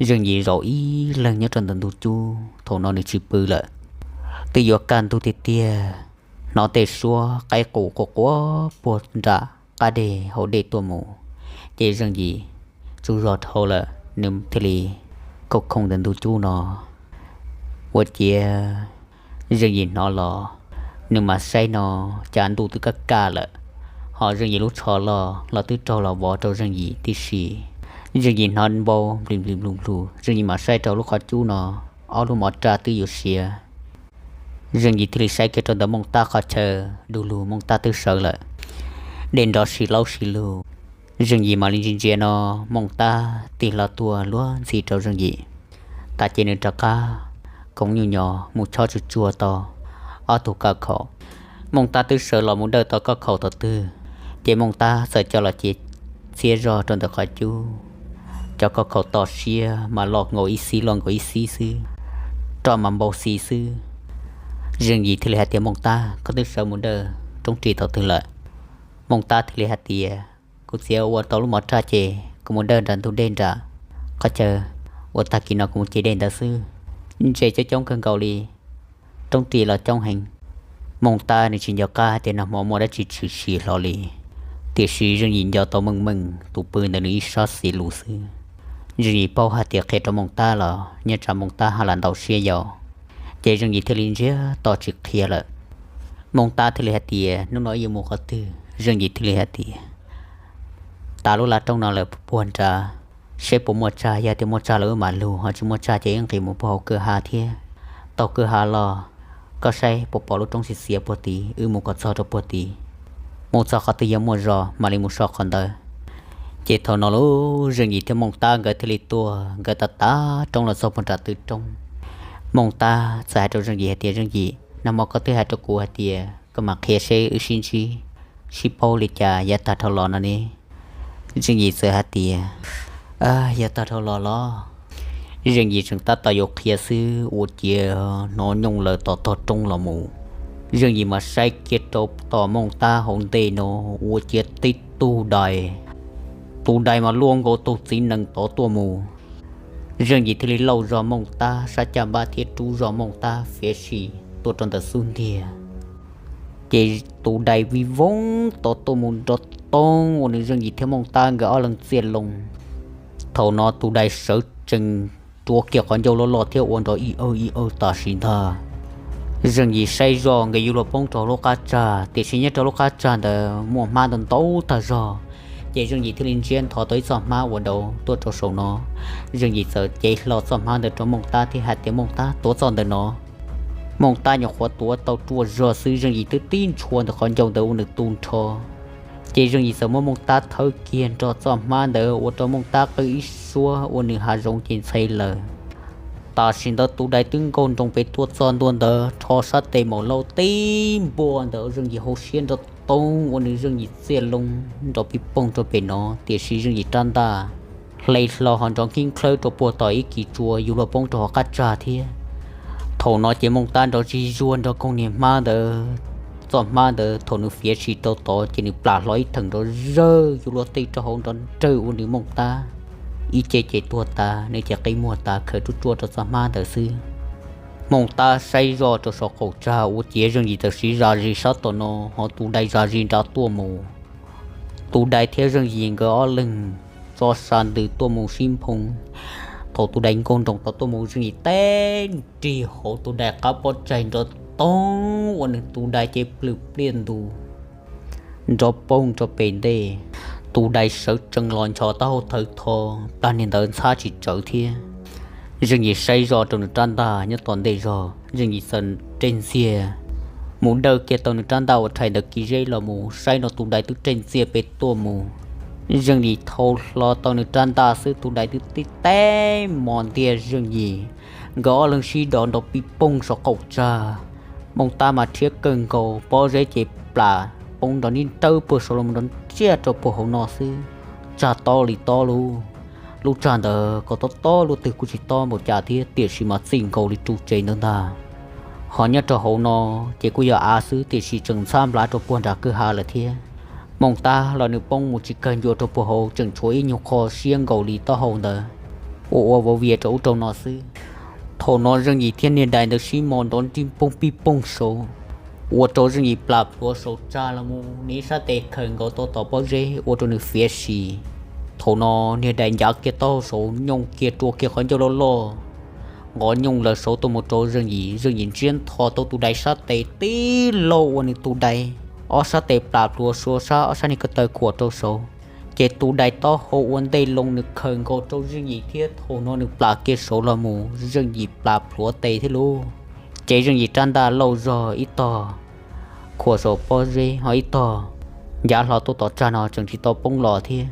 Zeej Yim zaum ib leeg nyob rau ntawm ntug cub, thaum no nws tsis pw lawm. Twb yuav kaj ntug tiag tiag, hnov tej suab qaib qus quaj quaj puag nram qab deg hauv dej tuaj mus, ces Zeej Yim tsaug zog dhau lawm, nws thiaj li khauj khooj ntawm ntug cub no. Ua ciav Zeej Yim hnov los, nws mam saib no, cas ntuj twb kaj kaj lawm, ho Zeej Yim lub tsho loj los twb raug los vov rau Zeej Yim tib si. Zeej Yim hnov npau nplis nplis nplus nplus, Zeej Yim mam saib rau lub qhov cub no, ob lub mov raj twb yuav siav. Zeej Yim thiaj li saib kiag rau ntawm Mooj Tab qhov chaw, du lug Mooj Tab twb sawv lawm, dej nrov si laub si lug. Zeej Yim mam li ntsia ntsia no, Mooj Tab tig hlo tuaj luag ntxhi rau Zeej Yim. Tas ces nws rov qab koom nyuj nyos mus chob tsuag tsuag tau ob tug kaj khaum. Mooj Tab twb sawv los mus dawj tau kaj khaum tom twg, ces Mooj Tab txawm coj los cia txhiab zog rau ntawm qhov cub. Cov kaj khaum to siab mas loj nkaus ib xib loj nkaus ib xib xwb, roj mas npau xis xwb. Zeej Yim thiaj li hais tias, Mooj Tab, koj twb sawv mus dawj roob ris tom twg lawm? Mooj Tab thiaj li hais tias, Kuv txiav ua tau lub mov raj ces kuv mus dawj nram ntug dej nram qhov chaw, ua tag kis no kuv mus ce dej ntawd xwb. Ntses coob coob kawg nkaus li, roob ris los coob heev. Mooj Tab nws tsis nco qab hais tias nag hmo muaj dab tsi tshwm sim hlo li, tiam sis Zeej Yim nco tau meej meej tus pw ntawm nws ib sab xis lus xwb. Zeej Yim paub hais tias qhia rau Mooj Tab los nyob tsam Mooj Tab ha lam ntau siab yau, ces Zeej Yim thiaj li ntsiag to tsis qhia lawm. Mooj Tab thiaj li hais tias, Hnub no wb yuav mus qhov twg? Zeej Yim thiaj li hais tias, Tas lub laj roob no lawm puag nrad, saib puas muaj tsag, yog tias muaj tsag los wb mam lug, ho tsis muaj tsag ces wb nqis mus puag hauv kwj ha thiab. Taug kwj ha los, koj saib puas pom lub roob xiav xiav puag tid, wb mus kom txog rau puag tid. Mus txog qhov twg yog muaj zos mam li mus so qhov ntawd. Ces thaum no lub Zeej Yim thiab Mooj Tab nkawd thiaj li tuaj, nkawd tav tav roob los txog puag nram tw roob. Mooj Tab txawm hais rau Zeej Yim hais tias, Zeej Yim, nag hmo koj twb hais rau kuv hais tias koj mam qhia seb wb sib ntsib, sib paub li cas yav tag dhau los no ne. Zeej Yim txawm hais tias, Yav tag dhau los los? Zeej Yim tseem tab tom yuav qhia xwb, ua ciav hnov nyooj lawv tom tog roob los mus. Zeej Yim mas saib kiag rau tom Mooj Tab hauv ntej no, ua ciav tib tug dais, tus dais mas luaj nkaus tus txiv nees tod tuaj mus. Zeej Yim thiaj li lauj zog Mooj Tab sab caj npab thiab rub zog Mooj Tab fiav si tuaj rau ntawm xub ntiag. Ces tus dais vij voog tod tuaj mus nrov toog ua nws Zeej Yim thiab Mooj Tab nkawd ob leeg txiaj loo. Thaum no tus dais sawv tsees rua kiag qhov ncauj loj loj thiab ua nrov ib awg ib awg tam sim ntag. Zeej Yim saib zoj nkawd yuav luag poob rau lub qab tsag, tiam sis nyob rau lub qab tsag ntawd muaj hmab ntau ntau tag zog. Ces Zeej Yim thiaj li ntsiab nthov tau ib txoj hmab uas daus tuaj rau saum no. Zeej Yim txawm cev hlo txoj hmab ntawd rau Mooj Tab thiab hais tias, Mooj Tab, tuav txoj ntawm no. Mooj Tab nyuam qhuav tuav tau ruaj zog xwb, Zeej Yim twb tib ntshua ntawm qhov ncauj ntawd ua nws tu nrho. Ces Zeej Yim txawm muab Mooj Tab thawb kiag nrog txoj hmab ntawd ua rau Mooj Tab qw ib suab ua nws hav zoov ces ntxhe lawm. Tam sim ntawd tus dais twb nkaug nroos pem tuaj txog ntua ntawd, rho sab tes maum laub tib npua ntawm Zeej Yim hauv siab nrov toog ua nws Zeej Yim txiaj loo nrov pij poog rau pem no, tiam sis Zeej Yim rab ntaj hle hlo ho nrov nkib nklhawb rau puag tom ib kis tsua yuav luag poob rau hauv qab tsag thiab. Thaum no ces Mooj Tab nrov zig zuag nrog koog niag hmab ntawd. Txoj hmab ntawd thaum nws fiav si rau tod ces nws plam hlo ib theem nrov zawg yuav luag tej rau hauv nrov nrawg ua nws Mooj Tab ib ce ces tuag tas, nws ces qi muag tas khaws ruaj ruaj rau txoj hmab ntawd xwb. Mooj Tab saib zoj rau saum qaum tsag ua ciav Zeej Yim txawm siv zam zis sab tom no, ho tus dais zam zis nrad tuaj mus. Tus dais thiab Zeej Yim nkawd ob leeg tso sa ntws tuaj mus sib nphoo. Thaum tus dais nkaug nroos tod tuaj mus, Zeej Yim teb nrig hauv tus dais qab pob tsaig nrov toog ua nws tus dais ces plws pliaj ntus nrov poog rau pem ntej. Tus dais sawv tsees los nchos taub hau thawv tho, tag niag ntawd ntxhab tsis tsawv thiab. Zeej Yim saib zoj rau nws rab ntaj nyob tom ntej zog, Zeej Yim txawm reg ntxiag mus dawj kiag tau nws rab ntaj uas rhais ntawd kiv zeb los mus, saib no tus dais twb reg ntxiag pem tuaj mus. Zeej Yim thau hlo tau nws rab ntaj xwb, tus dais twb tib teb mos ntiag Zeej Yim. Nkawd ob leeg sib do nrov pij poog saum qaum tsag. Mooj Tab mas rhiab kawg nkaus, pob zeb ces plam poob nrov nrib nrawb puag saud los nrov ntsiag rau puag hauv no xwb. Tsag tob li tob lub, lub tsag ntawd kom tob tob luaj twg kuj tsis tob npaum cas thiab, tiam sis mas txij nkaus li ru tsev ntawd ntag. Ho nyob rau hauv no ces kuj yog av xwb tiam sis tseem ntxhab nplav rau puag nram kwj ha lawm thiab. Mooj Tab los nws poob mus tsis kawg ncua rau puag hauv, tseem tshuav ib nyuag qho siab nkaus li taub hau ntawd uas ua vov vias rau ub rau no xwb. Thaum no Zeej Yim thiab niag dais ntawd sib mos nrov nrib poog pij poog saud, ua rau Zeej Yim plam plhuav saum tsag los mus, nws ib sab tes khaws nkaus tau tom pob zeb ua rau nws fiav sim. Thaum no niag dais ncav kiag taub hau saud nyooj kiag rua kiag qhov ncauj loj loj nqov nyooj lawm saud tuaj mus rau Zeej Yim. Zeej Yim ntsiab ntho tau tus dais sab tes tib lauj ua nws tus dais ob sab tes plam plhuav suav sab, ob sab niag ko taw khuam rau saud. Ces tus dais taub hau ua ntej loo nws khaws nkaus rau Zeej Yim thiab thaum no nws plam kiag saud los mus, Zeej Yim plam plhuav tes thiab lauj. Ces Zeej Yim rab ntaj lauj zog ib tog khuam saum pob zeb, ho ib tog ncav hlo tuaj tom tsag no tseem tsis tau poob los thiab.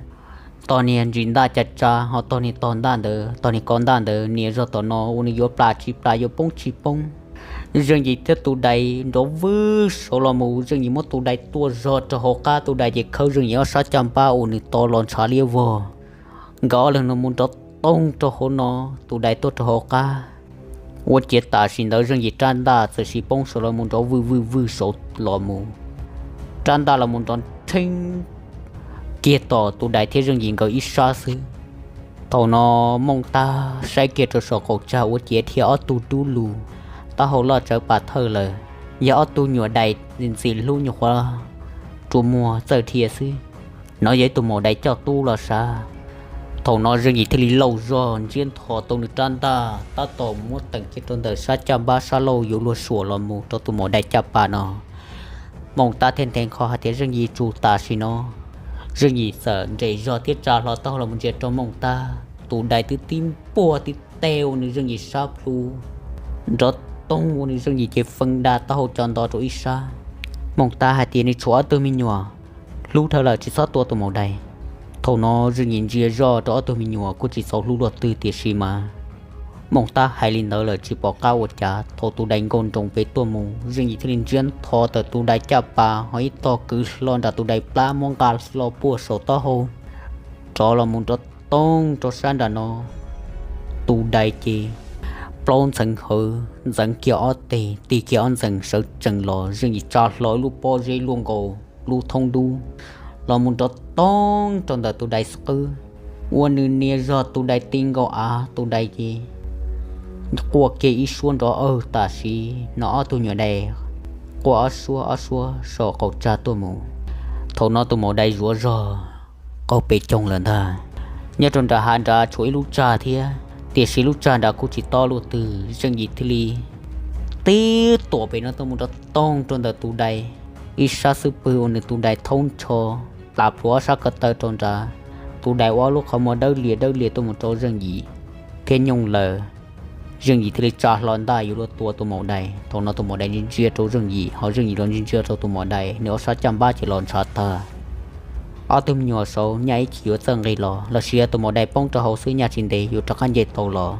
Tog niag ntsis ntaj ca tsa, ho tog niag tog ntaj ntawd, tog niag ko ntaj ntawd nias zog tom no ua nws yuav plam tsis plam yuav poob tsis poob. Zeej Yim thiab tus dais nrov vwj saud los mus, Zeej Yim muab tus dais tua zog rau hauv qab, tus dais ces khawb Zeej Yim ob sab caj npab ua nws to los ntshav liab vog. Nkawd ob leeg no mus nrov toog rau hauv no, tus dais tuaj rau hauv qab. Ua ciav tam sim ntawd Zeej Yim rab ntaj txawm sis poob saud los mus nrov vwj vwj vwj saud los mus, rab ntaj los mus nrov nrheeb kiag tom tus dais thiab Zeej Yim nkawd ib sab xwb. Thaum no Mooj Tab saib kiag rau saum qaum tsag ua ciav dhia ob tug dub lug, taub hau loj tsawv pas thawj lawm, yog ob tug nyuam dais ntxim hlub nyuam qhuav rua muag txawj dhia xwb. No yog ib tug maum dais coj tub los sav. Thaum no Zeej Yim thiaj li lauj zog ntsiab ntho tau nws rab ntaj tab tom muab teem kiag rau ntawm sab caj npab sab laug yuav luag suam los mus rau tus maum dais caj pas no. Mooj Tab thiaj nthe nqho hais tias Zeej Yim tsum tam sim no. Zeej Yim txawm nres zog thiab tsa hlo taub hau los mus ntsia rau Mooj Tab, tus dais twb tib npuaj tib teg ua nws Zeej Yim sab plhu nrov toog ua nws Zeej Yim ces feeb da taub hau co nto rau ib sab. Mooj Tab hais tias nws tshuav ob tug me nyuam, hlub dhawv lawm tsis txhob tua tus maum dais. Thaum no Zeej Yim ntsia zoj rau ob tug me nyuam kuj tsis txaus hlub luaj twg tiam sis mas Mooj Tab hais li ntawd lawm tsis pom qab ua cas. Thaum tus dais nkaus nroos pem tuaj mus, Zeej Yim thiaj li ntsiab ntho tawm tus dais caj pas ho ib tog kwv hlo nram tus dais plab muab nqa hlo puag saum taub hau rov los mus nrov toog rau sab nram no. Tus dais ces plaub ntxeev hawv ntxeev kiag ob teg, tig kiag ob ntxees sawv tsees los, Zeej Yim tsa hlo ib lub pob zeb luaj nkaus lub thoob dub los mus nrov toog rau ntawm tus dais qwb, ua nws nias zog tus dais ti nkaus av, tus dais ces quaj kiag ib suab nrov awg tam sim no ob tug nyuam dais quaj ob suab ob suab saum qaum tsag tuaj mus. Thaum no tus maum dais zuav zog qaug pes coog lawm ntag. Nyob rau nram hav nrad tshuav ib lub tsag thiab, tiam sis lub tsag nrad kuj tsis tob luaj twg. Zeej Yim thiaj li tib tuam pem no tuaj mus nrov toog rau ntawm tus dais ib sab xub pwg ua nws tus dais thaub ntsho plam plhuav ob sab ko taw rau nrad. Tus dais ua ob lub qhov muag dawb lias dawb lias tuaj mus rau Zeej Yim thiab nyooj lawm. Zeej Yim thiaj li tsa hlo ntaj yuav luag tua tus maum dais. Thaum no tus maum dais ntsia ntsia rau Zeej Yim, ho Zeej Yim los ntsia ntsia rau tus maum dais, nws ob sab caj npab ces los ntshav tag. Ob tug me nyuam saud nyaj ib chim yuav txawj nqis los, los sis yog tus maum dais poob rau hauv xwb nyaj tsis ntev yuav rov qab nce taus los.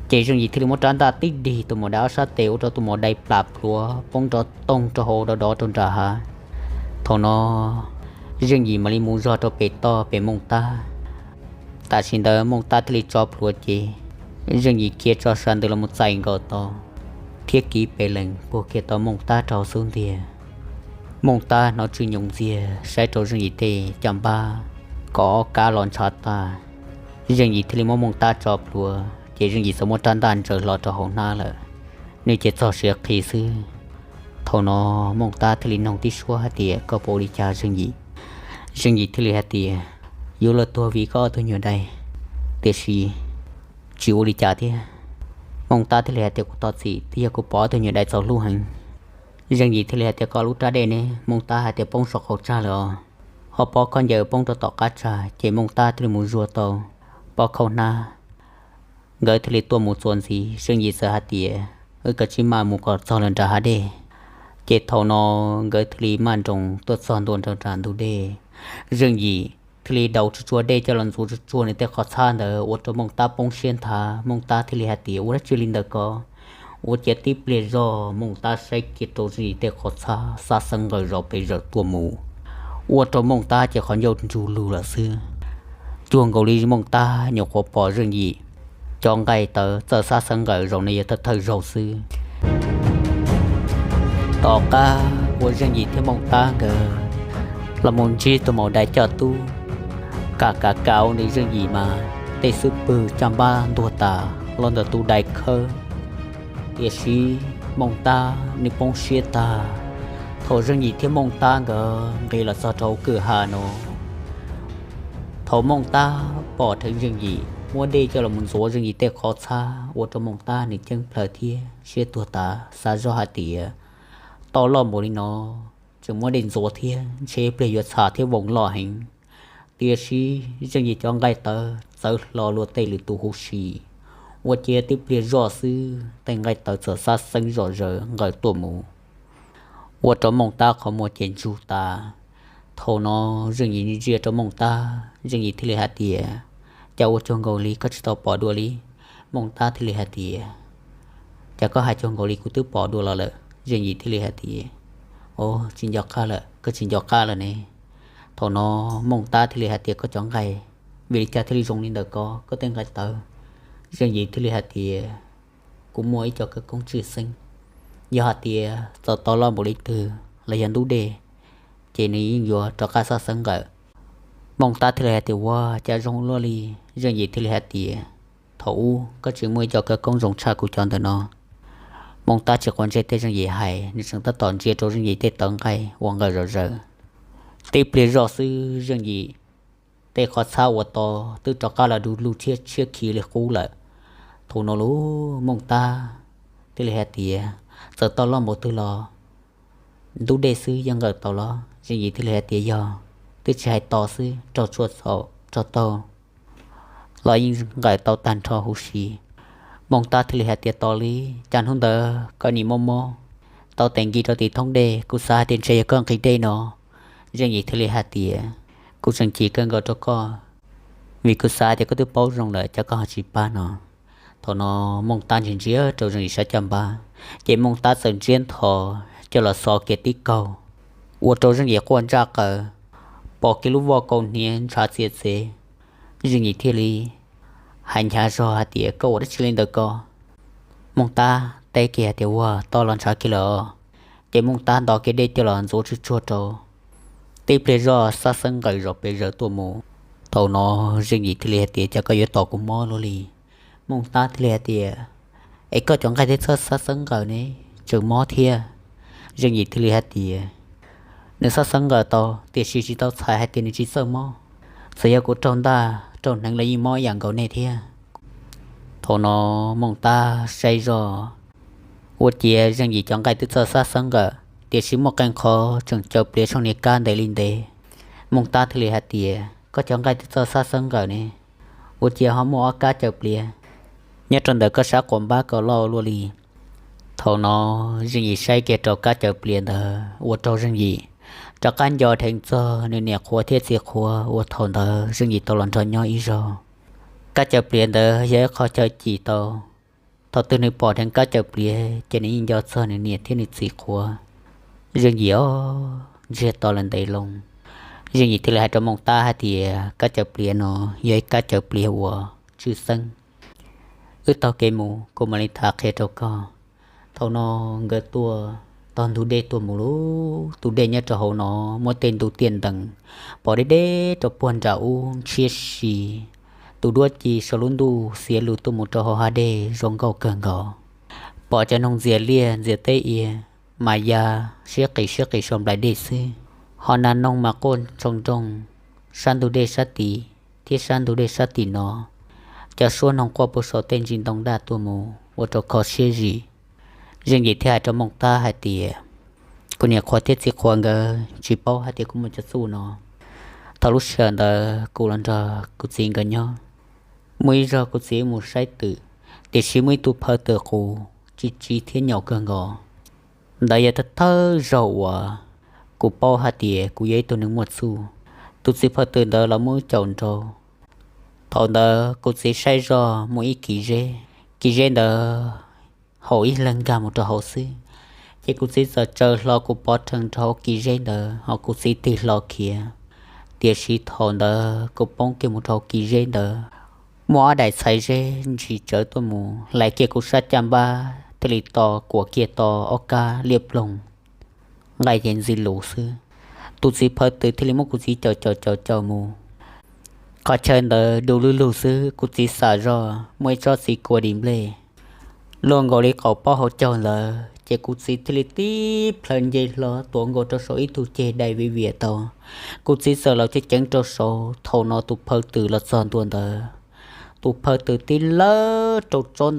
Ces Zeej Yim thiaj li muab rab ntaj tib dig tus maum dais ob sab tes ua rau tus maum dais plam plhuav poob nrov toog rau hauv dov dov rau nram hav. Thaum no Zeej Yim mam li mus zog rau pem toj pem Mooj Tab. Tam sim ntawd Mooj Tab thiaj li tso plhuav ces Zeej Yim khiav tso sab ntawd los mus txais nkaus tau thiab kiv pes lees puag kiag tau Mooj Tab rau hauv xub ntiag. Mooj Tab hnov tsw nyoos ntxiag saib rau Zeej Yim tej caj npab kom ob kab los ntshav tag. Zeej Yim thiaj li muab Mooj Tab tso plhuav ces Zeej Yim txawm muab rab ntaj ntsaws hlo rau hauv hnab lawm, nws ces txog siav qhi xwb. Thaum no Mooj Tab thiaj li noog tib suab hais tias, koj puas ua li cas Zeej Yim? Zeej Yim thiaj li hais tias, yuav luag tuag vim koj ob tug nyuam dais, tiam sis tsis ua li cas thiab. Mooj Tab thiaj li hais tias, kuv thov txim, twb yog kuv pom ob tug nyuam dais txaus hlub heev. Zeej Yim thiaj li hais tias, koj lub rab dej ne? Mooj Tab hais tias, poob saum qaum tsag lawm os. Ho pob khaub ncaws poob rau tom qab tsag. Ces Mooj Tab thiaj li mus zuag tau pob khaub hnab. Nkawd thiaj li tuaj mus txuas ntxiv, Zeej Yim txawm hais tias, wb kav tsij maj mus kom txog lawm nram hav dej. Ces thaum no nkawd thiaj li maj nroos tuaj txog ntua nram ntug dej. Zeej Yim thiaj li daus tsuag tsuag dej coj los ntxuav tsuag tsuag nws tej qhov txhab ntawd ua rau Mooj Tab poob siab nthav. Mooj Tab thiaj li hais tias, ua dab tsi li ntawd ko? Ua ciav tib pliag zog Mooj Tab saib kiag rau Zeej Yim tej qhov txhab xab xeeb nqawm zom pes zawm tuaj mus, ua rau Mooj Tab ces qhov ncauj ntsug lug lawm xwb. Cuag nkaus li Mooj Tab nyuam qhuav pom Zeej Yim cov nqaij tawv txawj xab xeeb nqawm zaum no yog thawj thawj zaug xwb. Tom qab uas Zeej Yim thiab Mooj Tab nkawd los mus ntsib tus maum dais coj tub, kam kam kam ua nws Zeej Yim mas tej xub pwg caj npab ntuag tas los ntawm tus dais khawb. Tiam sis Mooj Tab nws poob siab tag thaum Zeej Yim thiab Mooj Tab nkawd nqis los txog rau hauv kwj ha no. Thaum Mooj Tab pom dheev Zeej Yim muab dej coj los mus ntxuav Zeej Yim tej qhov txhab ua rau Mooj Tab nws ceeb plhaws thiab siab tuag tas, xav zoj hais tias toj loj npaum li no tseem muab dej ntxuav thiab ntshe pliag yuav txham thiab voos loj heev. Tiam sis Zeej Yim cov nqaij tawv txawv hlo luag tej lwm tus huv si, ua ciav tib pliag zoj xwb tej nqaij tawv txawm xab xeeb zom zaws nqawm tuaj mus, ua rau Mooj Tab qhov muag ces ntsug tas. Thaum no Zeej Yim ntsia rau Mooj Tab, Zeej Yim thiaj li hais tias, Cas ua cuag nkaus li koj tsis tau pom dua li? Mooj Tab thiaj li hais tias, Cas koj hais cuag nkaus li kuv twb pom dua los lawm? Zeej Yim thiaj li hais tias, Os, tsis nco qab lawm, koj tsis nco qab lawm ne. Thaum no Mooj Tab thiaj li hais tias, Koj cov nqaij vim li cas thiaj li zoo li ntawm ko, koj tej nqaij tawv? Zeej Yim thiaj li hais tias, Kuv muaj ib co khawv koob tshwj xeeb, yog hais tias txawm toj loj npaum li twg los yog ntub dej, ces nws yeej yuav rov qab xab xeeb nqawm. Mooj Tab thiaj li hais tias, Ua cas zoo luaj li? Zeej Yim thiaj li hais tias, Thaum ub koj tsis muaj ib co khawv koob zoo tshaj kuv cov ntawm no. Mooj Tab tsis quav ntsej tej Zeej Yim hais, nws tseem tab tom ntsia rau Zeej Yim tej tawv nqaij uas nqawm zom zaws. Tib pliag zoj xwb Zeej Yim tej qhov txhab uas to twb rov qab los du lug tshiab tshiab khiv li qub lawm. Thaum no lub Mooj Tab thiaj li hais tias, Txawm toj loj npaum twg los ntub dej xwb yeej nqawm tau los? Zeej Yim thiaj li hais tias, Yog, twb tsis hais to xwb, raug tshuaj txhaum raug taug los yeej nqawm tau tag nrho huv si. Mooj Tab thiaj li hais tias, Tos li, cas hnub ntawd koj nim mob mob tau tes nkis rau tim thoob dej, kuv xav hais tias ntshe yog koj nqhis dej no. Zeej Yim thiaj li hais tias, Kuv tseem chim kawg nkaus rau koj, vim kuv xav tias koj twb paub zoo lawm cas koj ho tsis pab no. Thaum no Mooj Tab ntsia ntsia rau Zeej Yim sab caj npab, ces Mooj Tab txawm ntsiab ntho coj los xo kiag tib kaug, ua rau Zeej Yim quaj ntsaj qaws, pom kiag lub voj kaus hniav ntshav txias txev. Zeej Yim thiaj li hais nchav zog hais tias, Koj ua dab tsi li ntawm ko? Mooj Tab teb kiag hais tias, Ua, toj los ntshav kiag lawm os. Ces Mooj Tab nto kiag dej coj los ntxuav tsuag tsuag rau, tib pliag zoj xab xeeb nqawm zom pes zaws tuaj mus. Thaum no Zeej Yim thiaj li hais tias, Cas koj yuav tos kuv mob luaj li? Mooj Tab thiaj li hais tias, Es koj cov nqaij twb txawj xab xeeb nqawm ne, tseem mob thiab? Zeej Yim thiaj li hais tias, Nws xab xeeb nqawm tau, tiam sis tsis tau txhais hais tias nws tsis txawj mob. Txawm yog kuv raug ntaj raug hneev los yeej mob ib yam nkaus nej thiab. Thaum no Mooj Tab saib zoj, ua ciav Zeej Yim cov nqaij twb txawj xab xeeb nqawm, tiam sis muaj qee qhov tseem caws pliav tshooj niag kab ntev li ntev. Mooj Tab thiaj li hais tias, Koj cov nqaij twb txawj xab xeeb nqawm ne, ua ciav ho muaj ob kab caws pliav nyob rau ntawm koj sab quas npab ko loj luaj li. Thaum no Zeej Yim saib kiag rau kab caws pliav ntawd ua rau Zeej Yim rov qab nco dheev txog nws niam qhuav thiab txiv qhuav uas thaum ntawd Zeej Yim tau los nrog nyob ib zaug. Kab caws pliav ntawd yog ib qho chaw cim tau, thaum twg nws pom dheev kab caws pliav ces nws yeej nco txog nws niam thiab nws txiv qhuav. Zeej Yim ob ntsiag to lawm ntev loo, Zeej Yim thiaj li hais rau Mooj Tab hais tias, Kab caws pliav no yog ib kab caws pliav uas tshwj xeeb. Wb taug kev mus kuv mam li tham qhia rau koj. Thaum no nkawd tuaj tog ntug dej tuaj mus lub tus dej nyob rau hauv no muaj tej ntug tiaj ntees pom deb deb rau puag nram ub ntshiab si. Tus duab ci saum lub ntuj xiav lus tuaj mus rau hauv hav dej zoo nkauj kawg nkaus. Pom cov noog ntxias liaj ntxias teb ia mas ya siab qis siab qis saum nplaim dej xwb. Ho nas noog mas quaj ntshoo nroog sab ntug dej sab tid thiab sab ntug dej sab tim no. Cov suab noog quaj puag saum tej ntsis ntoo daj tuaj mus ua rau kho siab zim. Zeej Yim thiaj hais rau Mooj Tab hais tias, Kuv niam qhuav thiab txiv qhuav nkawd tsis paub hais tias kuv muaj cov txuj no. Thaum lub sij hawm ntawd kuv los nrog kuv txiv nkawd nyob. Muaj ib zaug kuv txiv mus saib twm, tiam sis muaj ib tug phaw twm qus tsis tsiv thiab nyaum kawg nkaus. Ntawd yog thawj thawj zaug uas kuv paub hais tias kuv yog ib tug neeg muaj txuj. Tus txiv phaw twm ntawd los muab wb caum nrau. Thaum ntawd kuv txiv saib zoj muaj ib kis zeb, kis zeb ntawd haum ib leeg nkag mus rau hauv xwb. Ces kuv txiv txawm tsaws hlo kuv pov rhees rau hauv kis zeb ntawd ho kuv txiv tig hlo khiav. Tiam sis thaum ntawd kuv poob kiag mus rau hauv kis zeb ntawd, muaj ob daim txhais zeb ntsis tsawv tuaj mus hlais kiag kuv sab caj npab thiaj li to kuam kiag to ob kab liab ploog, nqaij ces ntxi lus xwb. Tus txiv phaw twm thiaj li muab kuv txiv caum caum caum caum mus. Qhov chaw ntawd du lug lug xwb, kuv txiv xam zog muaj ib tsob txiv kua dis nplej luaj nkaus li qaum pob hauv caug ntawd, ces kuv txiv thiaj li tib plhaw nce hlo tuav nkaus rau saum ib tug ceg dai viv viam tau. Kuv txiv txawm los ceev ceev rau saud, thaum no tus phaw twm los txog ntua ntawd, tus phaw twm tib lawb rau tsob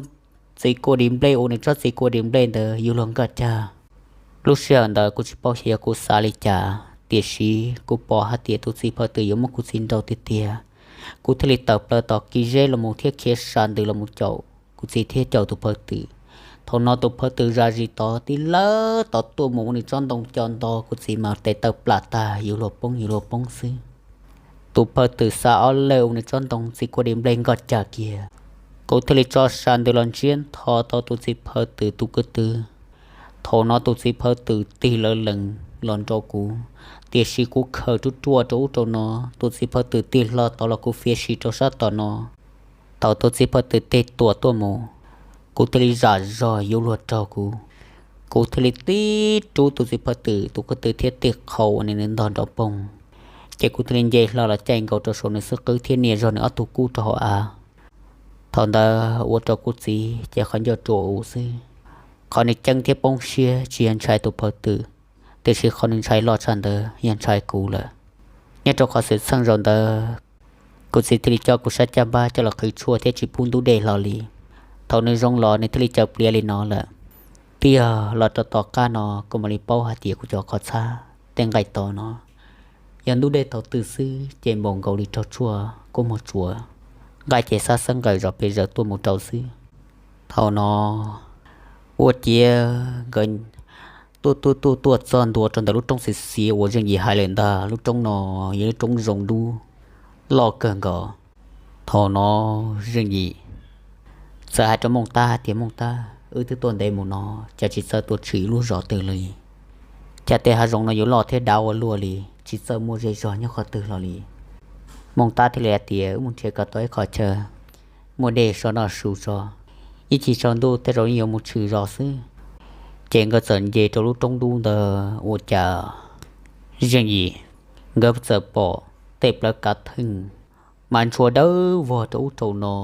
txiv kua dis nplej uas nws tsob txiv kua dis nplej ntawd yuav luag nkaj cag. Lub sij hawm ntawd kuv tsis paub xyov yog kuv xav li cas, tiam sis kuv pom hais tias tus txiv phaw twm yuav muab kuv txiv nrau tiag tiag. Kuv thiaj li tawm plaws tom kis zeb los mus thiab khiav sa ntws los mus caum kuv txiv thiab caum tus phaw twm. Thaum no tus phaw twm zam zis tod tib lawb tod tuaj mus ua nws tsob ntoo co nto kuv txiv mas tes taw plam tag yuav luag poob yuav luag poob xwb. Tus phaw twm xa ob lawj ua nws tsob ntoo txiv kua dis nplej nkaj cag kiag. Kuv thiaj li tso sa ntws los ntsiab ntho tau tus txiv phaw twm tus kwv tw. Thaum no tus txiv phaw twm tig lawv lees los nrau kuv, tiam sis kuv khaws ruaj ruaj rau ub rau no, tus txiv phaw twm tig hlo tod los kuv fiav si rau sab tom no. Thaum tus txiv phaw twm tig tuam tuaj mus, kuv thiaj li zam zog yuav luag raug kuv. Kuv thiaj li tib rub tus txiv phaw twm tus kwv tw thiab tig qhau ua nws ntog nrov poog, ces kuv thiaj li nce hlo los caij nkaus rau saum nws xub qwb thiab nias zog nws ob tug kub rau hauv av. Thaum ntawd ua rau kuv txiv ces qhov ncauj rua u xwb. Qhov nws ceeb thiab poob siab tsis yog ntshai tus phaw twm, tiam sis qhov nws ntshai loj tshaj ntawd yog ntshai kuv lawm. Nyob rau qhov xwm txheej zaum ntawd, kuv txiv thiaj li coj kuv sab caj npab coj los qhwv tshuaj thiab tsis pub ntub dej hlo li. Thaum nws zoo los nws thiaj li caws pliav li no lawm. Twb yog los rau tom qab no kuv mam li paub hais tias kuv cov qhov txhab tej nqaij tod no yog ntub dej thaum twg xwb ces npaum nkaus li raug tshuaj kub muag tsuav, nqaij ces xab xeeb nqawm zom pes zaws tuaj mus rau xwb. Thaum no ua ciav nkawd tuaj tuaj tuaj tuaj txog ntua rau ntawm lub roob xiav xiav uas Zeej Yim hais lawm ntag. Lub roob no yog lub roob zoo dub loj kawg nkaus. Thaum no Zeej Yim txawm hais rau Mooj Tab tias, Mooj Tab, wb twb tuaj ntev mus no, cas tsis txawj tuaj tshwm ib lub zos twg li. Cas tej hav zoov no yuav loj thiab dav ua luaj li, tsis txawj muaj zej zog nyob qhov twg los li. Mooj Tab thiaj li hais tias, wb mus nrhiav kom tau ib qho chaw muaj dej so noj su tso, ib chim tsaus ntuj tej zaum yeej yuav mus tshwm zos xwb. Ces nkawd txawm nce rau lub roob dub ntawd ua cas Zeej Yim nkawd txawm pom tej plawv kav theej mas ntshua dawb vog rau ub rau no.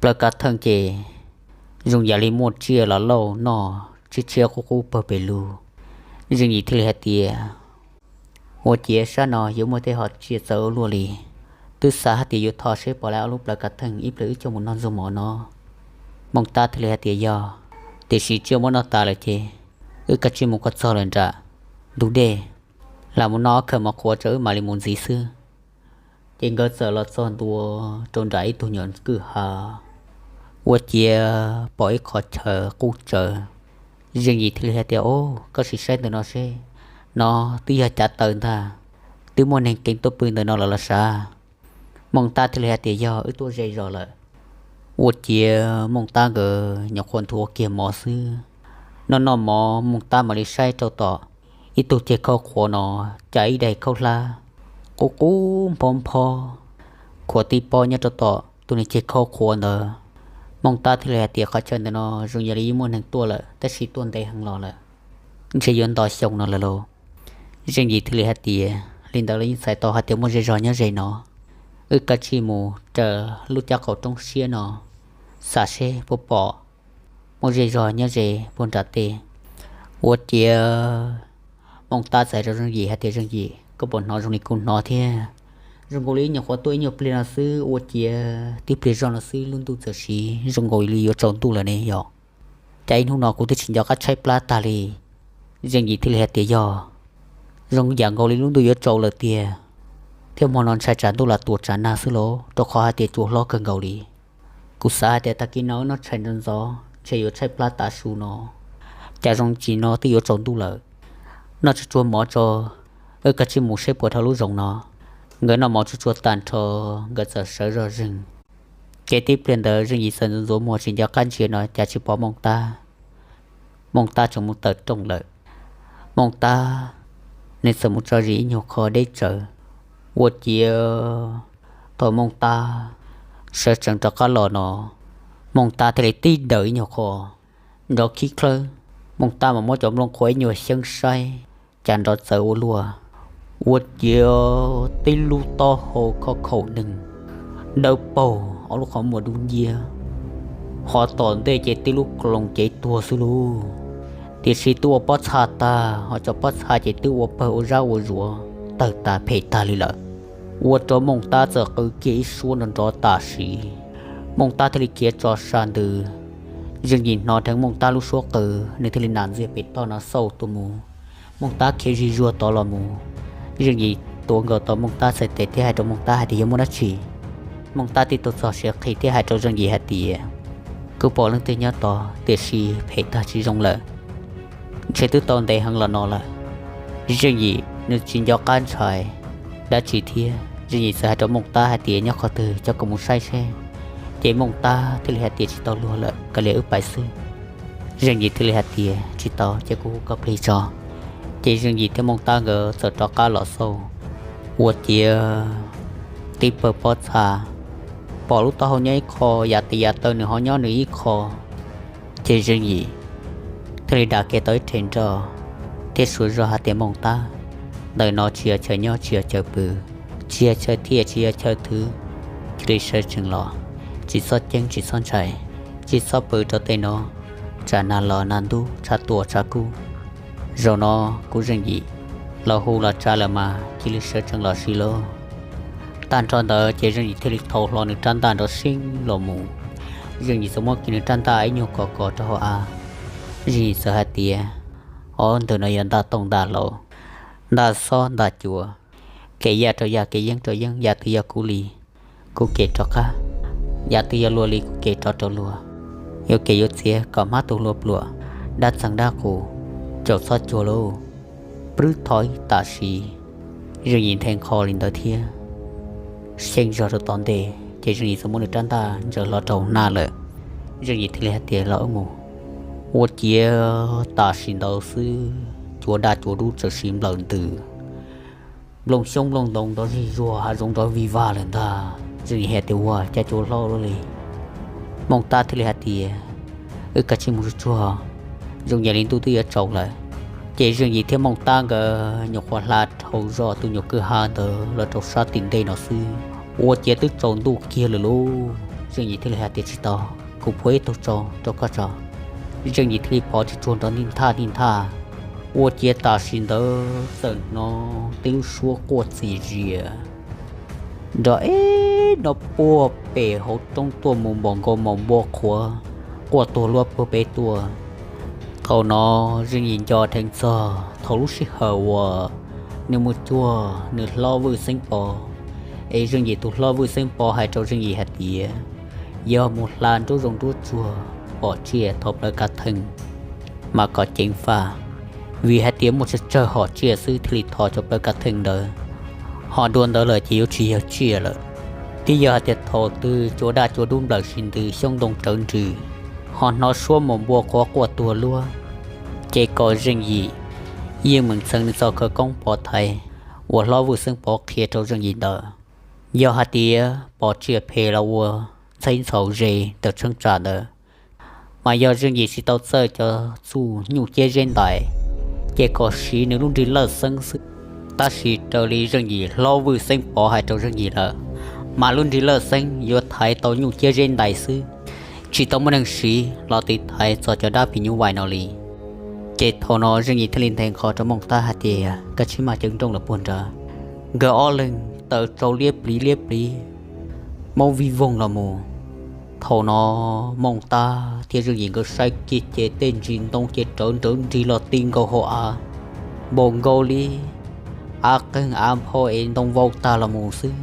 Plawv kav theej ces zoo yam li muaj tsiaj los lauj noj tshiab tshiab qub qub pawg pes lug. Zeej Yim thiaj li hais tias, ua ciav sab no yuav muaj tej hom tsiaj txawv ua luaj li, twb xav hais tias yuav thov seb pom lawv ob lub plawv kav theej ib pliag wb coj mus noj ntxuag mov no. Mooj Tab thiaj li hais tias, yog, tiam sis tsiaj muab noj tas lawm ces wb kav tsij mus kom txog lawm nram ntug dej, lam mus noj ob khawm mov qhuav tso wb mam li mus ntxiv xwb. Ces nkawd txawm los txog ntua rau nram ib tug nyuam kwj ha, ua ciav pom ib qho chaw qub tsawv. Zeej Yim thiaj li hais tias, o, koj sim saib ntawm no seb, no twb yog cav taw ntag, twb muaj neeg keev tuaj pw ntawm no lawm los sav. Mooj Tab thiaj li hais tias, yog, wb tuaj ze zos lawm. Ua ciav Mooj Tab nkawd nyuam qhuav nthuav kiag mov xwb, noj noj mov Mooj Tab mam li saib rau tom ib tug ceg khaub qhuav no, cas ib daim khaub hlab qub qub nphob nphob khuav tib pob nyob rau tom tus niag ceg khaub qhuav ntawd. Mooj Tab thiaj li hais tias, qhov chaw ntawm no zoo yam li yeej muaj neeg tuaj lawm tab sis tuaj ntev heev los lawm, ntshe yuav nto xyoo no lawm lauj. Zeej Yim thiaj li hais tias, li ntawd los yeej txhais tau hais tias muaj zej zog nyob ze no. Wb kav tsij mus raws lub caj qaum roob siab no, xam seb puas pom muaj zej zog nyob ze puag nram tej. Ua ciav Mooj Tab txawm hais rau Zeej Yim hais tias, Zeej Yim, koj puas hnov zoo li kuv hnov thiab? Zoo nkaus li nyuam qhuav tuaj ib nyuag pliag no xwb, ua ciav tib pliag zog no xwb lub ntuj txawm siv, zoo nkaus li yuav tsaus ntuj lawm ne yom. Cas ib hnub no kuv twb tsis nco qab tshaib plab tag li. Zeej Yim thiaj li hais tias, yog, zoo yam nkaus li lub ntuj yuav tsaus lawm tiag, thiab hmo no ntshai tsam ntuj lam tuam tsam nag xwb lauj, rau qhov hais tias tsuas hlob kawg nkaus li. Kuv xav hais tias tag kis no wb noj tshais ntxov ntxov ntshe yuav tshaib plab tav su no, cas zoo tsis no twb yuav tsaus ntuj lawm. Noj tsuag tsuag mov tso, wb kav tsij mus seb puas dhau lub zoov no. Nkawd noj mov tsuag tsuag tag nrho, nkawd txawm sawv zog zeeg. Ces tib pliag ntawd Zeej Yim txawm ntxuav ntxuav muag tsis nco qab ntsia no cas tsis pom Mooj Tab. Mooj Tab tseem mus tawm rooj lawm. Mooj Tab nws txawm mus tso zis ib nyuag qho deb tsawv. Ua ciav thaum Mooj Tab sawv tsees rov qab los no, Mooj Tab thiaj li tib daws ib nyuag qho nrov khib khlawb. Mooj Tab mas muab cov nplooj qhuav ib nyuag xyeeb saib cas nrov txawv ua luaj. Ua ciav tib lub taub hau khov khaum neeg dawb paug, ob lub qhov muag dub nciab, ho tom ntej ces tib lub koos cev tuag xwb lauj. Tiam sis twb ua pob txha tag, ho cov pob txha ces twb ua pawg ua zab ua zuav tawg tas phem tag li lawm. Ua rau Mooj Tab txawm qw kiag ib suab nrov nrov tam sim, Mooj Tab thiaj li khiav tso sa ntws. Zeej Yim hnov dheev Mooj Tab lub suab qw, nws thiaj li nam ntxiag pem toj no xauj tuaj mus. Mooj Tab khiav zig zuag tod los mus. Zeej Yim tuav nkaus tau Mooj Tab txhais tes thiab hais rau Mooj Tab hais tias yog muaj dab tsi. Mooj Tab tib tug txog siav qhi thiab hais rau Zeej Yim hais tias, kuv pom leej twg nyob tod tiam sis phem tag tsis zoo lawm, ntshe twb tau ntev heev los no lawm. Zeej Yim nws tsis nco qab ntshai dab tsi thiab, Zeej Yim txawm hais rau Mooj Tab hais tias nyob qhov twg coj kuv mus saib seb. Ces Mooj Tab thiaj li hais tias tsis tau luag lawm, kav liam wb pais xwb. Zeej Yim thiaj li hais tias tsis tau, ces kuv hu koj plig tso. Ces Zeej Yim thiab Mooj Tab nkawd txawm rov qab los xauj. Ua ciav tib pawg pob txha, pom lub taub hau nyob ib qho, yav tes yav taw nws ho nyob nws ib qho. Ces Zeej Yim thiaj li dam kiag tau ib rhe nroj thiab suav zog hais tias Mooj Tab, ntawm no tsis yog chaw nyob tsis yog chaw pw, tsis yog chaw thiaj tsis yog chaw thwv, cia li sawv tsees los, tsis txhob ceeb tsis txhob ntshai, tsis txhob pw rau tej no, tsam nag los nag ntub tshav tuaj tshav kub. Zaum no kuv Zeej Yim los hu los tsa lawm mas cia li sawv tsees los sis lauj. Tag nrho ntawd ces Zeej Yim thiaj li thau hlo nws rab ntaj nrov seeb los mus. Zeej Yim txawm muab kiag nws rab ntaj ib nyuag kos kos rau hauv av. Zeej Yim txawm hais tias, ob ntawm no yog ntaj tooj ntaj hlau, ntaj xob ntaj cua, kev yaj rau yaj kev yeeb rau yeeb, yav twg yog kuv li, kuv kem rov qab, yav twg yog luag li kuv kem rov rau luag. Yuav kev yuav txiav kom hmab tu hlua pluam, dab txeeg dab qus, caum txhob cuag lauj. Plwb thov tam sim, Zeej Yim nthe nqho li ntawd thiab, xyeej zog rau tom ntej ces Zeej Yim txawm muab nws rab ntaj ntsaws hlo rau hauv hnab lawm. Zeej Yim thiaj li hais tias los wb mus. Ua ciav tam sim ntawd xwb cua daj cua dub txawm sis nplawm ntws, nplooj xyoob nplooj ntoo nrov zig zuag, hav zoov nrov vig vag lawm ntag. Zeej Yim hais tias ua cas cua hlob luaj li. Mooj Tab thiaj li hais tias, wb kav tsij mus tsuag tsuag, zoo yam li ntuj twb yuav tsaus lawm. Ces Zeej Yim thiab Mooj Tab nkawd nyuam qhuav hla dhau zog tus nyuam kwj ha ntawd los rau sab tim ntej no xwb, ua ciav twb tsaus ntuj kiag lawm lauj. Zeej Yim thiaj li hais tias tsis tau, kuv phua ib tug tsau rau koj tso. Zeej Yim thiaj li phov tsuag tsuag nrov nij nthaj nij nthaj. Ua ciav tam sim ntawd txawm hnov tib lub suab quaj txias zias nrov eb no puag pem hauv roob tuaj mus npaum nkaus maum npua qhuav quaj tuag luaj puag pem tuaj. Thaum no Zeej Yim nco dheev txog thaum lub sij hawm uas nws mus cuag nws hlob Vwj Xeeb Pov, es Zeej Yim tus hlob Vwj Xeeb Pov hais rau Zeej Yim hais tias yog mus hla nruab zoov nruab tsuag pom tsiaj thauj plawv kav theej mas kom ceev faj, vim hais tias muaj tsawg tsawg hom tsiaj xwb thiaj li thauj cov plawv kav theej ntawd. Ho dua ntawd lawm ces yuav tsis yog tsiaj lawm. Twb yog hais tias thaum twg cua daj cua dub nplawm sis ntws xyoob ntoo rawv nrws, ho hnov suab maum npua qhuav quaj tuag luaj, ces kom Zeej Yim yeej meem txheev nws txoj khawv koob pov thaiv uas hlob Vwj Xeeb Pov qhia rau Zeej Yim ntawd. Yog hais tias pom tsiaj phem los ua ntxheb ntxhaus ze ntawm tsheeb tsam ntawd, mas yog Zeej Yim tsis tau txawj cov txuj nyuj ciab zeb ntais, ces kom siv nws lub nrig lawj xeeb xwb. Tab sis raws li Zeej Yim hlob Vwj Xeeb Pov hais rau Zeej Yim lawm, mas lub nrig lawj xeeb yuav thaiv tau nyuj ciab zeb ntais xwb, tsis tau muaj neeg siv los tiv thaiv txog cov dab phim nyuj vais no li. Ces thaum no Zeej Yim thiaj li nthe nqho rau Mooj Tab hais tias, koj tsij maj ceev nrooj lawm puag nrad. Nkawd ob leeg tawm tsau liab pliv liab pliv, maub vij voog los mus. Thaum no Mooj Tab thiab Zeej Yim nkawd saib kiag ces tej ntsis ntoo ces rawv nrawv nrig los ti nkaus hauv av, npaum nkaus li av qeeg av nphau es ntoo vau tag los mus xwb.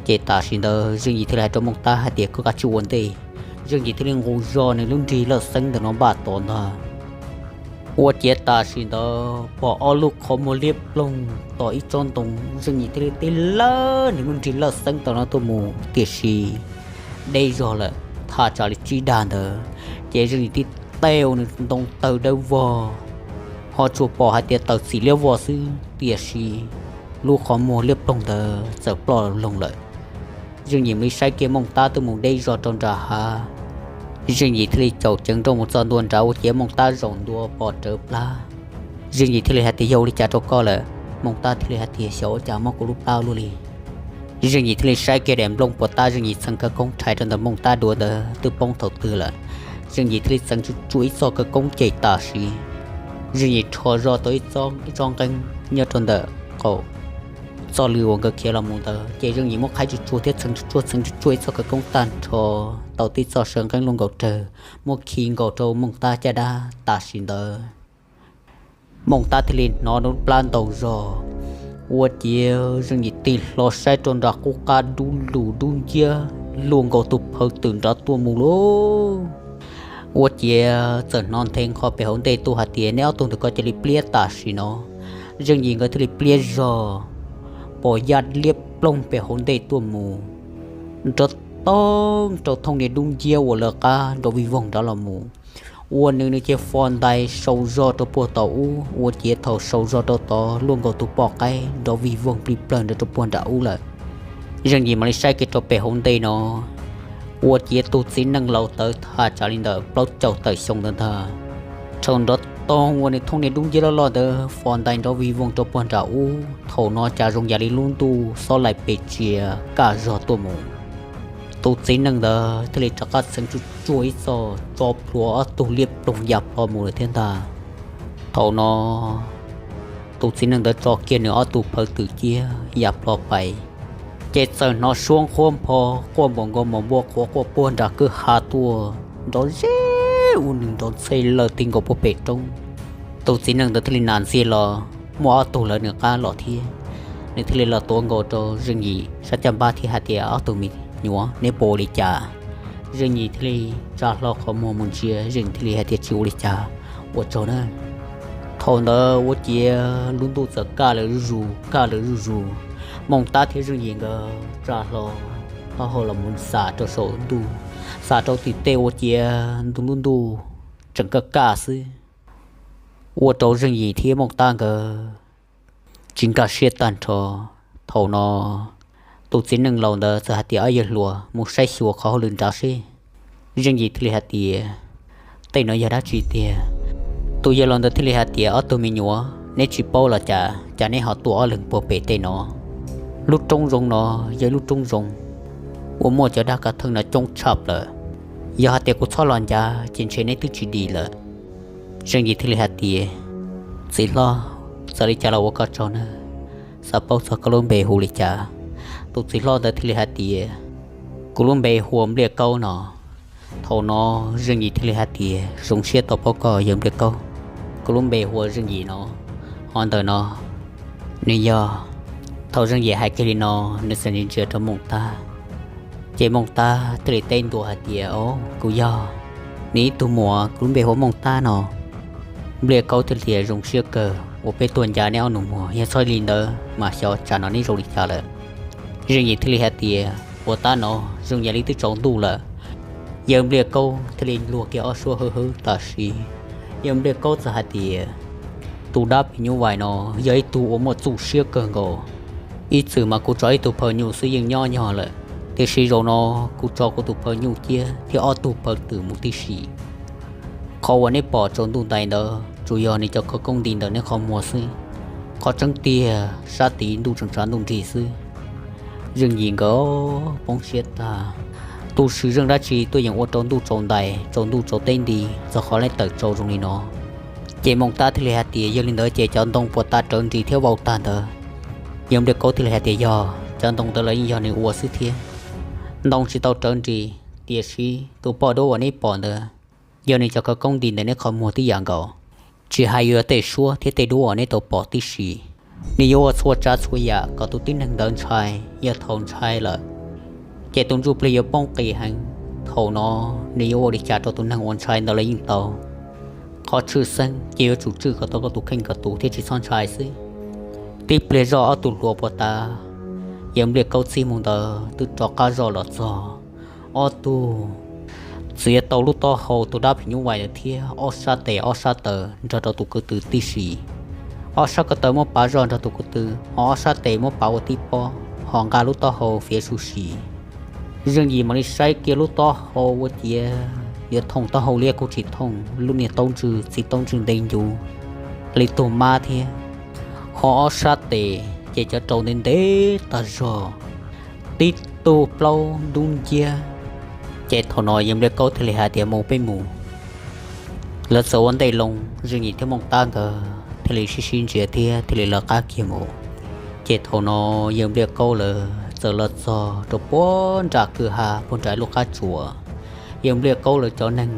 Ces tam sim ntawd Zeej Yim thiaj li hais rau Mooj Tab hais tias, koj kav tsij ua ntej. Zeej Yim thiaj li nqus zog nws lub nrig lawj xeeb ntawm no npaj tos ntag. Ua ciav tam sim ntawd pom ob lub qhov muag liab ploog tom ib tsob ntoo, Zeej Yim thiaj li tib lawj nws lub nrig lawj xeeb ntawm no tuaj mus, tiam sis deb zog lawm, thaj tsam li tsib dag ntawd, ces Zeej Yim tib tej ua nws ntoo tawg dawb vog, ho tsuas pom hais tias tawm txim liab vog xwb, tiam sis lub qhov muag liab ploog ntawd txawm ploj loo lawm. Zeej Yim mam li saib kiag Mooj Tab twb mus deb zog rau nram hav. Zeej Yim thiaj li caum ceev nrooj mus txog ntua nrad ua ciav Mooj Tab zaum ntua pom rawv plab. Zeej Yim thiaj li hais tias, yog ua li cas rau koj lawm? Mooj Tab thiaj li hais tias, xyov ua cas mob kuv lub plab luaj li. Zeej Yim thiaj li saib kiag daim nplooj puas tab Zeej Yim txheev khawv koob rhais rau ntawm Mooj Tab duav ntawd twb poob thaum twg lawm. Zeej Yim thiaj li txheev tsuj tsuaj ib txoj khawv koob cem tam sim. Zeej Yim rho zog tau ib tsob nqeeb nyob rau ntawm qaum txoj lw uas nkawd khiav los mus ntawd, ces Zeej Yim muab qhaib tsuj tsuag thiab txheev tsuj tsuag txheev tsuj tsuag ib txoj khawv koob tag nrho tau tib txoj saw nqeeb luaj nkaus rawg, muab khi nkaus rau Mooj Tab caj dab tam sim ntawd. Mooj Tab thiaj li hnov lub plab ntaus zog, ua ciav Zeej Yim tig hlo saib rau nram qub qab dub lug dub nciab luaj nkaus tus phaw twm nrad tuaj mus lauj. Ua ciav txawm hnov nthe nqho pem hauv ntej tuaj hais tias, neb ob tug ntawm ko cia li pliab tam sim no. Zeej Yim nkawd thiaj li pliab zog, pom yaj liab ploog pem hauv ntej tuaj mus, nrov toog rau thooj niag dub nciab uas lawv qab nrov vij voog nrad los mus. Ua nws nws cia li fo ntais sau zog rau puag tom ub, ua ciav thaum sau zog rau tod luaj nkaus tus poj qaib nrov vij voog plig plawg nrad rau puag nram ub lawm. Zeej Yim mam li saib kiag rau pem hauv ntej no, ua ciav tus txiv neej laus tawv tham tsam li ntawm plaub caug tawm xyoo ntawd ntag, thaum nrov toog ua nws thooj niag dub nciab loj loj ntawd fo ntais nrov vij voog rau puag nram ub. Thaum no cas zoo yam li lub ntuj xob laim pes tsia kaj zog tuaj mus. Tus txiv neej ntawd thiaj li rov qab txheev tsuj tsuag ib txoj tso plhuav ob tug liab ploog ya plho mus lawm thiab ntag. Thaum no tus txiv neej ntawd tso kiag nws ob tug phaw twm ciab ya plho pais, ces txawm hnov suab nqhuab npho quaj npaum nkaus mos npua qhuav quaj puag nram kwj ha tuaj nrov zeb ua nws nrov ntxhe lawm ti nkaus puag pem roob. Tus txiv neej ntawd thiaj li nas ntxiag los muaj ob tug lawv nws qab los thiab, nws thiaj li los tuav nkaus rau Zeej Yim sab caj npab thiab hais tias, ob tug me nyuam, neb puas ua li cas? Zeej Yim thiaj li tsa hlo qhov muag mus ntsia, Zeej Yim thiaj li hais tias, tsis ua li cas, ua tsaug na. Thaum ntawd ua ciav lub ntuj txawm kaj lawm zuj zus kaj lawm zuj zus. Mooj Tab thiab Zeej Yim nkawd tsa hlo taub hau los mus xam rau saum ntuj, xam rau tim tej ua ciav ntu lub ntuj tseem kaj kaj xwb, ua rau Zeej Yim thiab Mooj Tab nkawd tsis nkag siab tag nrho. Thaum no tus txiv neej laus ntawd txawm hais tias, ob yawg hluas, mus saib xyuas qhov hauj lwm nrad seb. Zeej Yim thiaj li hais tias, tej no yog dab tsi tiag? Tus yawg laus ntawd thiaj li hais tias, ob tug me nyuam, neb tsis paub los cas, cas neb ho tuaj ob leeg puag pem tej no? Lub roob zoo no yog ib lub roob zoo uas muaj cov dab kav theej no coob tshaj plaws. Yog hais tias kuv txhob los ncav ces ntshe neb twb tsis dim lawm. Zeej Yim thiaj li hais tias, txiv hlob, txawm li cas los ua koj tsaug na, xav paub txog koj lub npe hu li cas? Tus txiv hlob ntawd thiaj li hais tias, kuv lub npe hu ua Npliaj Kaub no. Thaum no Zeej Yim thiaj li hais tias, zoo siab tau paub koj yawg Npliaj Kaub, kuv lub npe hu ua Zeej Yim no. Ho ntawm no nws yog. Thaum Zeej Yim hais kiag li no, nws txawm ntsia ntsia rau Mooj Tab, ces Mooj Tab thiaj li teb ntua hais tias, o, kuv yog nws ib tug muam, kuv lub npe hu ua Mooj Tab no. Npliaj Kaub thiaj li tias, zoo siab kawg uas peb tuaj ncav neb ob nus muag, yog txhob li ntawd mas xyov tsam no neb zoo li cas lawm. Zeej Yim thiaj li hais tias, puas tab no zoo yam li twb tsaus ntuj lawm. Yawg Npliaj Kaub thiaj li luag kiag ob suab hwb hwb tam sim. Yawg Npliaj Kaub txawm hais tias, tus dab phim nyuj vais no yog ib tug uas muaj txuj siab kawg nkaus. Ib txwm mas kuv tso ib tug phaw nyuj xwb yeej nyob nyog lawm, tiam sis zaum no kuv tso kuv tus phaw nyuj ciab thiab ob tug phaw twm mus tib si. Qhov uas neb pom tsaus ntuj ntais ntawd tsuas yog nws cov khawv koob nti ntawm neb qhov muag xwb. Qhov tseeb tiag sab tid ntuj tseem tshav ntuj nrig xwb. Zeej Yim nkawd poob siab tag. Tus swm zeej dab tsi tuaj yeem ua rau ntuj tsaus ntais, tsaus ntuj tsaus teb nti, txog qhov leb tawm tsaus zoo li no. Ces Mooj Tab thiaj li hais tias, yog li ntawd ces cov ntoo puas tas rawv nris thiab vau tag ntawd? Yawg Npliaj Kaub thiaj li hais tias, yog, cov ntoo ntawd los yeej yog nws ua xwb thiab. Ntoo tsis tau rawv nris, tiam sis tus poj duab uas neb pom ntawd yog nws cov khawv koob nti ntawm neb qhov muag tib yam nkaus. Tsis hais yuav tej suab thiab tej duab uas neb tau pom tib si, nws yuav ua txhua tsav txhua yam kom tus tib neeg ntawd ntshai. Yog thaum ntshai lawm, ces tus ntsuj plig yuav poob qis heev. Thaum no nws yuav ua li cas rau tus neeg uas ntshai ntawd los yeej tau. Qhov tshwj xeeb ces yuav tsum tswj kom tau koj tus kheej kom tus thiaj tsis txhob ntshai xwb. Tib pliag zoj ob tug hluas puas tas, Yawg Npliaj Kaub txib mus ntawd twb rov qab zoj los txog. Ob tug txiav tau lub taub hau tus dab phim nyuj vais ntawd thiab ob sab tes ob sab taw nrog rau tus ko tw tib si. Ob sab ko taw muab pav zog nrog tus ko tw, ho ob sab tes muab pav ua tib pob, ho nqa lub taub hau fiav su si. Zeej Yim mam li saib kiag lub taub hau ua ciav yuav thooj taub hau liab kuj tsis thooj, lub niag taub ntswg txiv taub ntswg ntev ncuv li tug mab thiab. Ho ob sab tes ces cov rau ntev ntev tag zog, tib tug plaub dub nciab. Ces thaum no Yawg Npliaj Kaub thiaj li hais tias mus peb mus. Lawv txawm ua ntej loo, Zeej Yim thiab Mooj Tab nkawd thiaj li sib sib ntsia thiab thiaj li lawv qab kiag mus. Ces thaum no Yawg Npliaj Kaub lawv txawm los txog rau puag nram kwj ha puag nram lub qab tsuas. Yawg Npliaj Kaub lawv cov neeg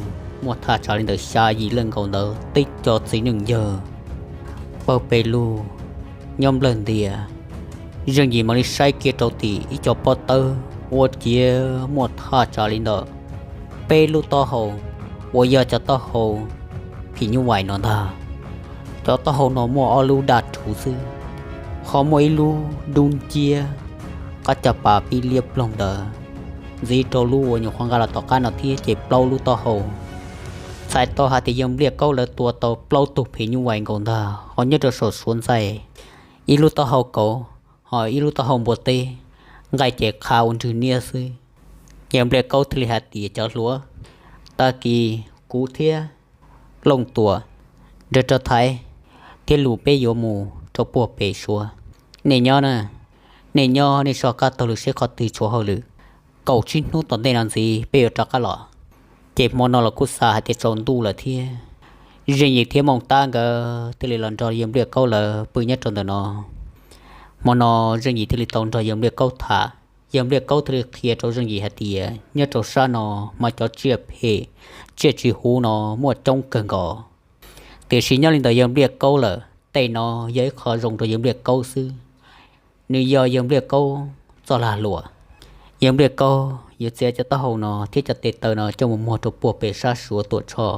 muaj thaj tsam li ntawm xya yim leej nkaus ntawd, tib co txiv neej yawg pawg pes lug nyob nplawg ntias. Zeej Yim mam li saib kiag rau tim ib co pob tawb ua ciav muaj thaj tsam li ntawm peb lub taub hau uas yog cov taub hau phim nyuj vais no ntag. Cov taub hau no muaj ob lub daj rhuv xwb, ho muaj ib lub dub nciab, qab cag pas pib liab ploog ntawd, ntxiv rau lub uas nyuam qhuav nqa los tom qab no thiab ces plaub lub taub hau. Txhais tau hais tias Yawg Npliaj Kaub lawv tua tau plaub tug phim nyuj vais nkaus ntag, ho nyob rau saum suav ntxaij, ib lub taub hau kauv, ho ib lub taub hau npua teb, nqaij ces qha ua nrwg niab xwb. Yawg Npliaj Kaub thiaj li hais tias cov hluas, tag kis kuv thiab Looj Tuam nrog rau Thaiv thiab Lus peb yuav mus rau puag pem suav. Nej nyob na, nej nyob nej soj qab taug lw seb qhov twg tshuav hauj lwm, kaum tsib hnub tom ntej no ntxiv peb yuav rov qab los. Ces hmo no los kuj xav hais tias tsaus ntuj lawm thiab, Zeej Yim thiab Mooj Tab nkawd thiaj li los nrog Yawg Npliaj Kaub lawv pw nyob rau ntawm no. Hmo no Zeej Yim thiaj li tau nrog Yawg Npliaj Kaub tham, Yawg Npliaj Kaub thiaj li qhia rau Zeej Yim hais tias nyob rau sab no mas cov tsiaj phem, tsiaj tsis huv no muaj coob kawg nkaus. Tiam sis nyob li ntawm Yawg Npliaj Kaub lawm, tej no yog ib qho zoo rau Yawg Npliaj Kaub xwb. Nws yog Yawg Npliaj Kaub txoj lag luam. Yawg Npliaj Kaub yuav txiav cov taub hau no thiab cov tes taw no coj mus muag rau puag pem sab suav Tuam Tshoj.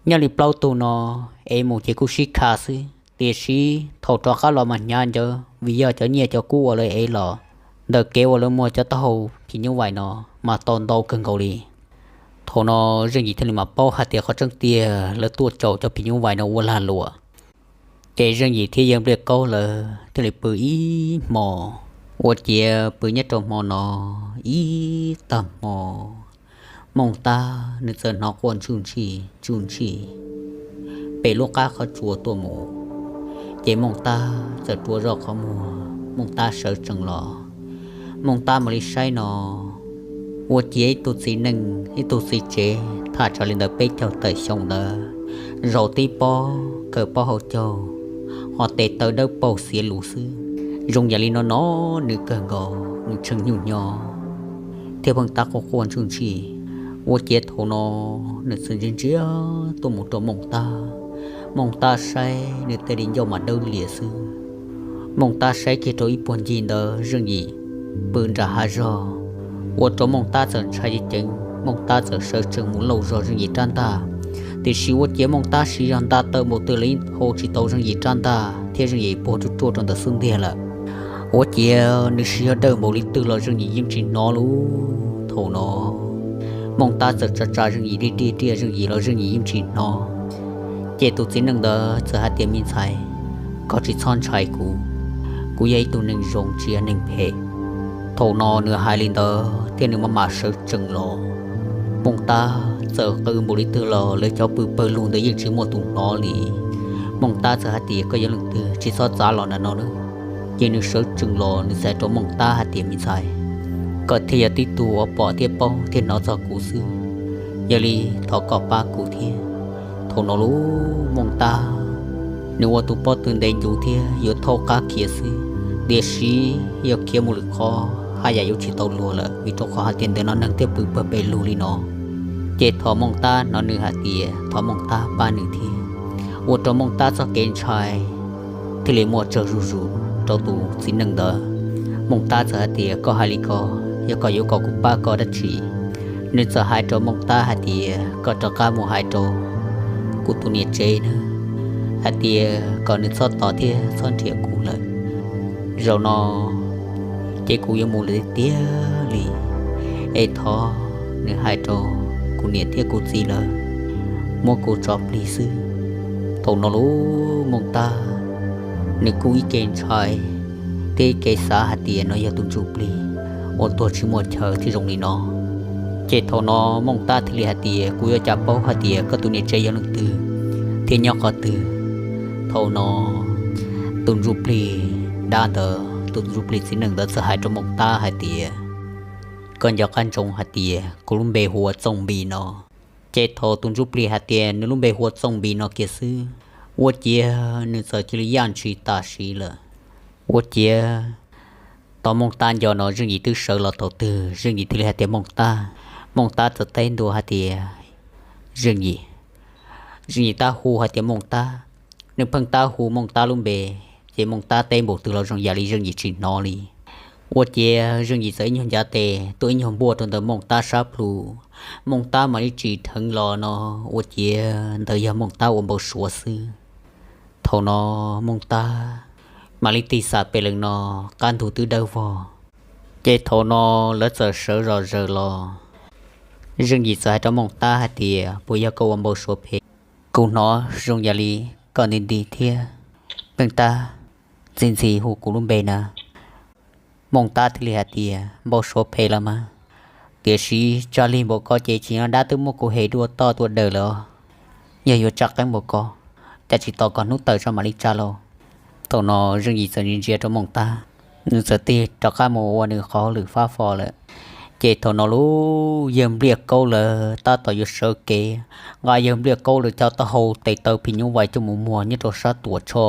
Nyob li plaub tug no, es mus ces kuj sib kha xwb, tiam sis thaum rov qab los mas hnyav ncawv vim yog cov nyiaj cov kub uas lawv ev los ntawm kev uas lawv muag cov taub hau phim nyuj vais no mas tau ntau kawg nkaus li. Thaum no Zeej Yim thiaj li mam paub hais tias qhov tseeb tiag lawv tuaj caum cov phim nyuj vais no ua lag luam. Ces Zeej Yim thiab Yawg Npliaj Kaub lawv thiaj li pw ib hmo, ua ciav pw nyob rau hmo no ib tag hmo, Mooj Tab nws txawm hnov quaj ntsuj ntshis ntsuj ntshis pem lub qab qhov tsua tuaj mus. Ces Mooj Tab txawm rua zoj qhov muag, Mooj Tab sawv tsees los. Mooj Tab mam li saib no, ua ciav ib tug txiv neej ib tug txiv tsev thaj tsam li ntawm peb caug tawm xyoo ntawd, zaum tib pob kawm pob hau caug, ho tes taw dawb paug xiav lus xwb. Zoo yam li no no nws kawg nkaus nws tshee nyuj nyo thiab pheej tab quaj quaj ntsuj ntshis. Ua ciav thaum no nws txawm ntsia ntsia tuaj mus rau Mooj Tab. Mooj Tab saib nws tej di ncauj mas dawb lias xwb. Mooj Tab saib kiag rau ib puag ncig ntawd Zeej Yim pw nram hav zog, ua rau Mooj Tab txawm ntshai ceev ceev, Mooj Tab txawm sawv tsees mus lauj zog Zeej Yim rab ntaj. Tiam sis ua ciav Mooj Tab siv zog nta taw npaum twg los yeej hau tsis tau Zeej Yim rab ntaj thiab Zeej Yim puag ruaj ruaj rau ntawm xub ntiag lawm. Ua ciav nws siv zog dawj npaum li twg los Zeej Yim yeej tsis hnov li. Thaum no Mooj Tab txawm tsa tsa Zeej Yim, diaj diaj diaj Zeej Yim los Zeej Yim yeej tsis hnov. Ces tus txiv neej ntawd txawm hais tias, me ntxhais, koj tsis txhob ntshai kuv, kuv yog ib tug neeg zoo tsis yog neeg phem. Thaum no nws hais li ntawd thiab nws maj mam sawv tsees los. Mooj Tab txawm qw npaum li twg los lawv cov pw pawg lug ntawd yeej tsis muaj tus hnov li. Mooj Tab txawm hais tias, koj yog leej twg, tsis txhob txav los ntawm no na. Ces nws sawv tsees los nws txawm hais rau Mooj Tab hais tias, me ntxhais, koj thiaj yog tib tug uas pom thiab paub thiab hnov txog kuv xwb, yog li thov koj pab kuv thiab. Thaum no lub Mooj Tab nws ua tus pob tw ntev ncuv thiab yuav thaub qab khiav xwb, tiam sis yog khiav mus lwm qhov haj yam yuav tsis tau luag lawm, vim rau qhov hais tias ntawm no neeg thiaj pw pawg pes lug li no. Ces thov Mooj Tab hnov nws hais tias thov Mooj Tab pab nws thiab, ua rau Mooj Tab txoj kev ntshai thiaj li muaj tsawg zuj zus rau tus txiv neej ntawd. Mooj Tab txawm hais tias, koj hais li ko, yog koj yuav kom kuv pab koj dab tsi? Nws txawm hais rau Mooj Tab hais tias, koj rov qab mus hais rau kuv tus niam tsev na, hais tias kom nws txhob tos thiab txhob nrhiav kuv lawm. Zaum no ces kuv yuav mus lawm tiag tiag li. Es thov nws hais rau kuv niam thiab kuv txiv lawv muab kuv tso plig xwb. Thaum no lub Mooj Tab nws kuj ib ke ntshai thiab ib ke xav hais tias no yog tus ntsuj plig uas tuag tsis muaj chaw thiaj zoo li no. Ces thaum no Mooj Tab thiaj li hais tias, kuv yuav cas paub hais tias koj tus niam tsev yog leej twg thiab nyob qhov twg. Thaum no tus ntsuj plig dab ntawd, tus ntsuj plig txiv neej ntawd txawm hais rau Mooj Tab hais tias, koj nco qab ntsoov hais tias kuv lub npe hu ua Txooj Npis no. Ces thaum tus ntsuj plig hais tias nws lub npe hu ua Txooj Npis no kiag xwb, ua ciav nws txawm cia li yaj ntshis tam sim lawm. Ua ciav tau Mooj Tab nco no Zeej Yim twb sawv los thaum twg, Zeej Yim thiaj li hais tias, Mooj Tab. Mooj Tab txawm teb ntua hais tias, Zeej Yim. Zeej Yim tab hu hais tias Mooj Tab, nws pheej tab hu Mooj Tab lub npe, ces Mooj Tab teb npaum twg los zoo yam li Zeej Yim tsis hnov li. Ua ciav Zeej Yim txawm ib nyuag ncav tes tuaj ib nyuag npuaj rau ntawm Mooj Tab sab plhu. Mooj Tab mam li tsim dheev los no, ua ciav ntawd yog Mooj Tab ua npau suav xwb. Thaum no Mooj Tab mam li tig xam pem lees no, qab ntug twb dawb vog. Ces thaum no lawv txawm sawv zom zaws los, Zeej Yim txawm hais rau Mooj Tab hais tias, puas yog koj ua npau suav phem? Kuv hnov zoo yam li koj nti nti thiab pheej tab ntxhi ntxhi hu kuv lub npe na. Mooj Tab thiaj li hais tias, npau suav phem los mas, tiam sis tsaj lig npaum ko ces tsim nyog dab twb muab kuv hem dua toj dua daws lawm os. Yog yuav tsa qeeb npaum ko, cas tsis tos kom hnub tawm tso mam li tsa lauj. Thaum no Zeej Yim txawm ntsia ntsia rau Mooj Tab, nws txawm tig rov qab mus ua nws qhov hauj lwm fab fo lawm. Ces thaum no lub yawg Npliaj Kaub lawv tab tom yuav sawv kev, nqa yawg Npliaj Kaub lawv cov taub hau tes taw phim nyuj vais coj mus muag nyob rau sab tuam tsho.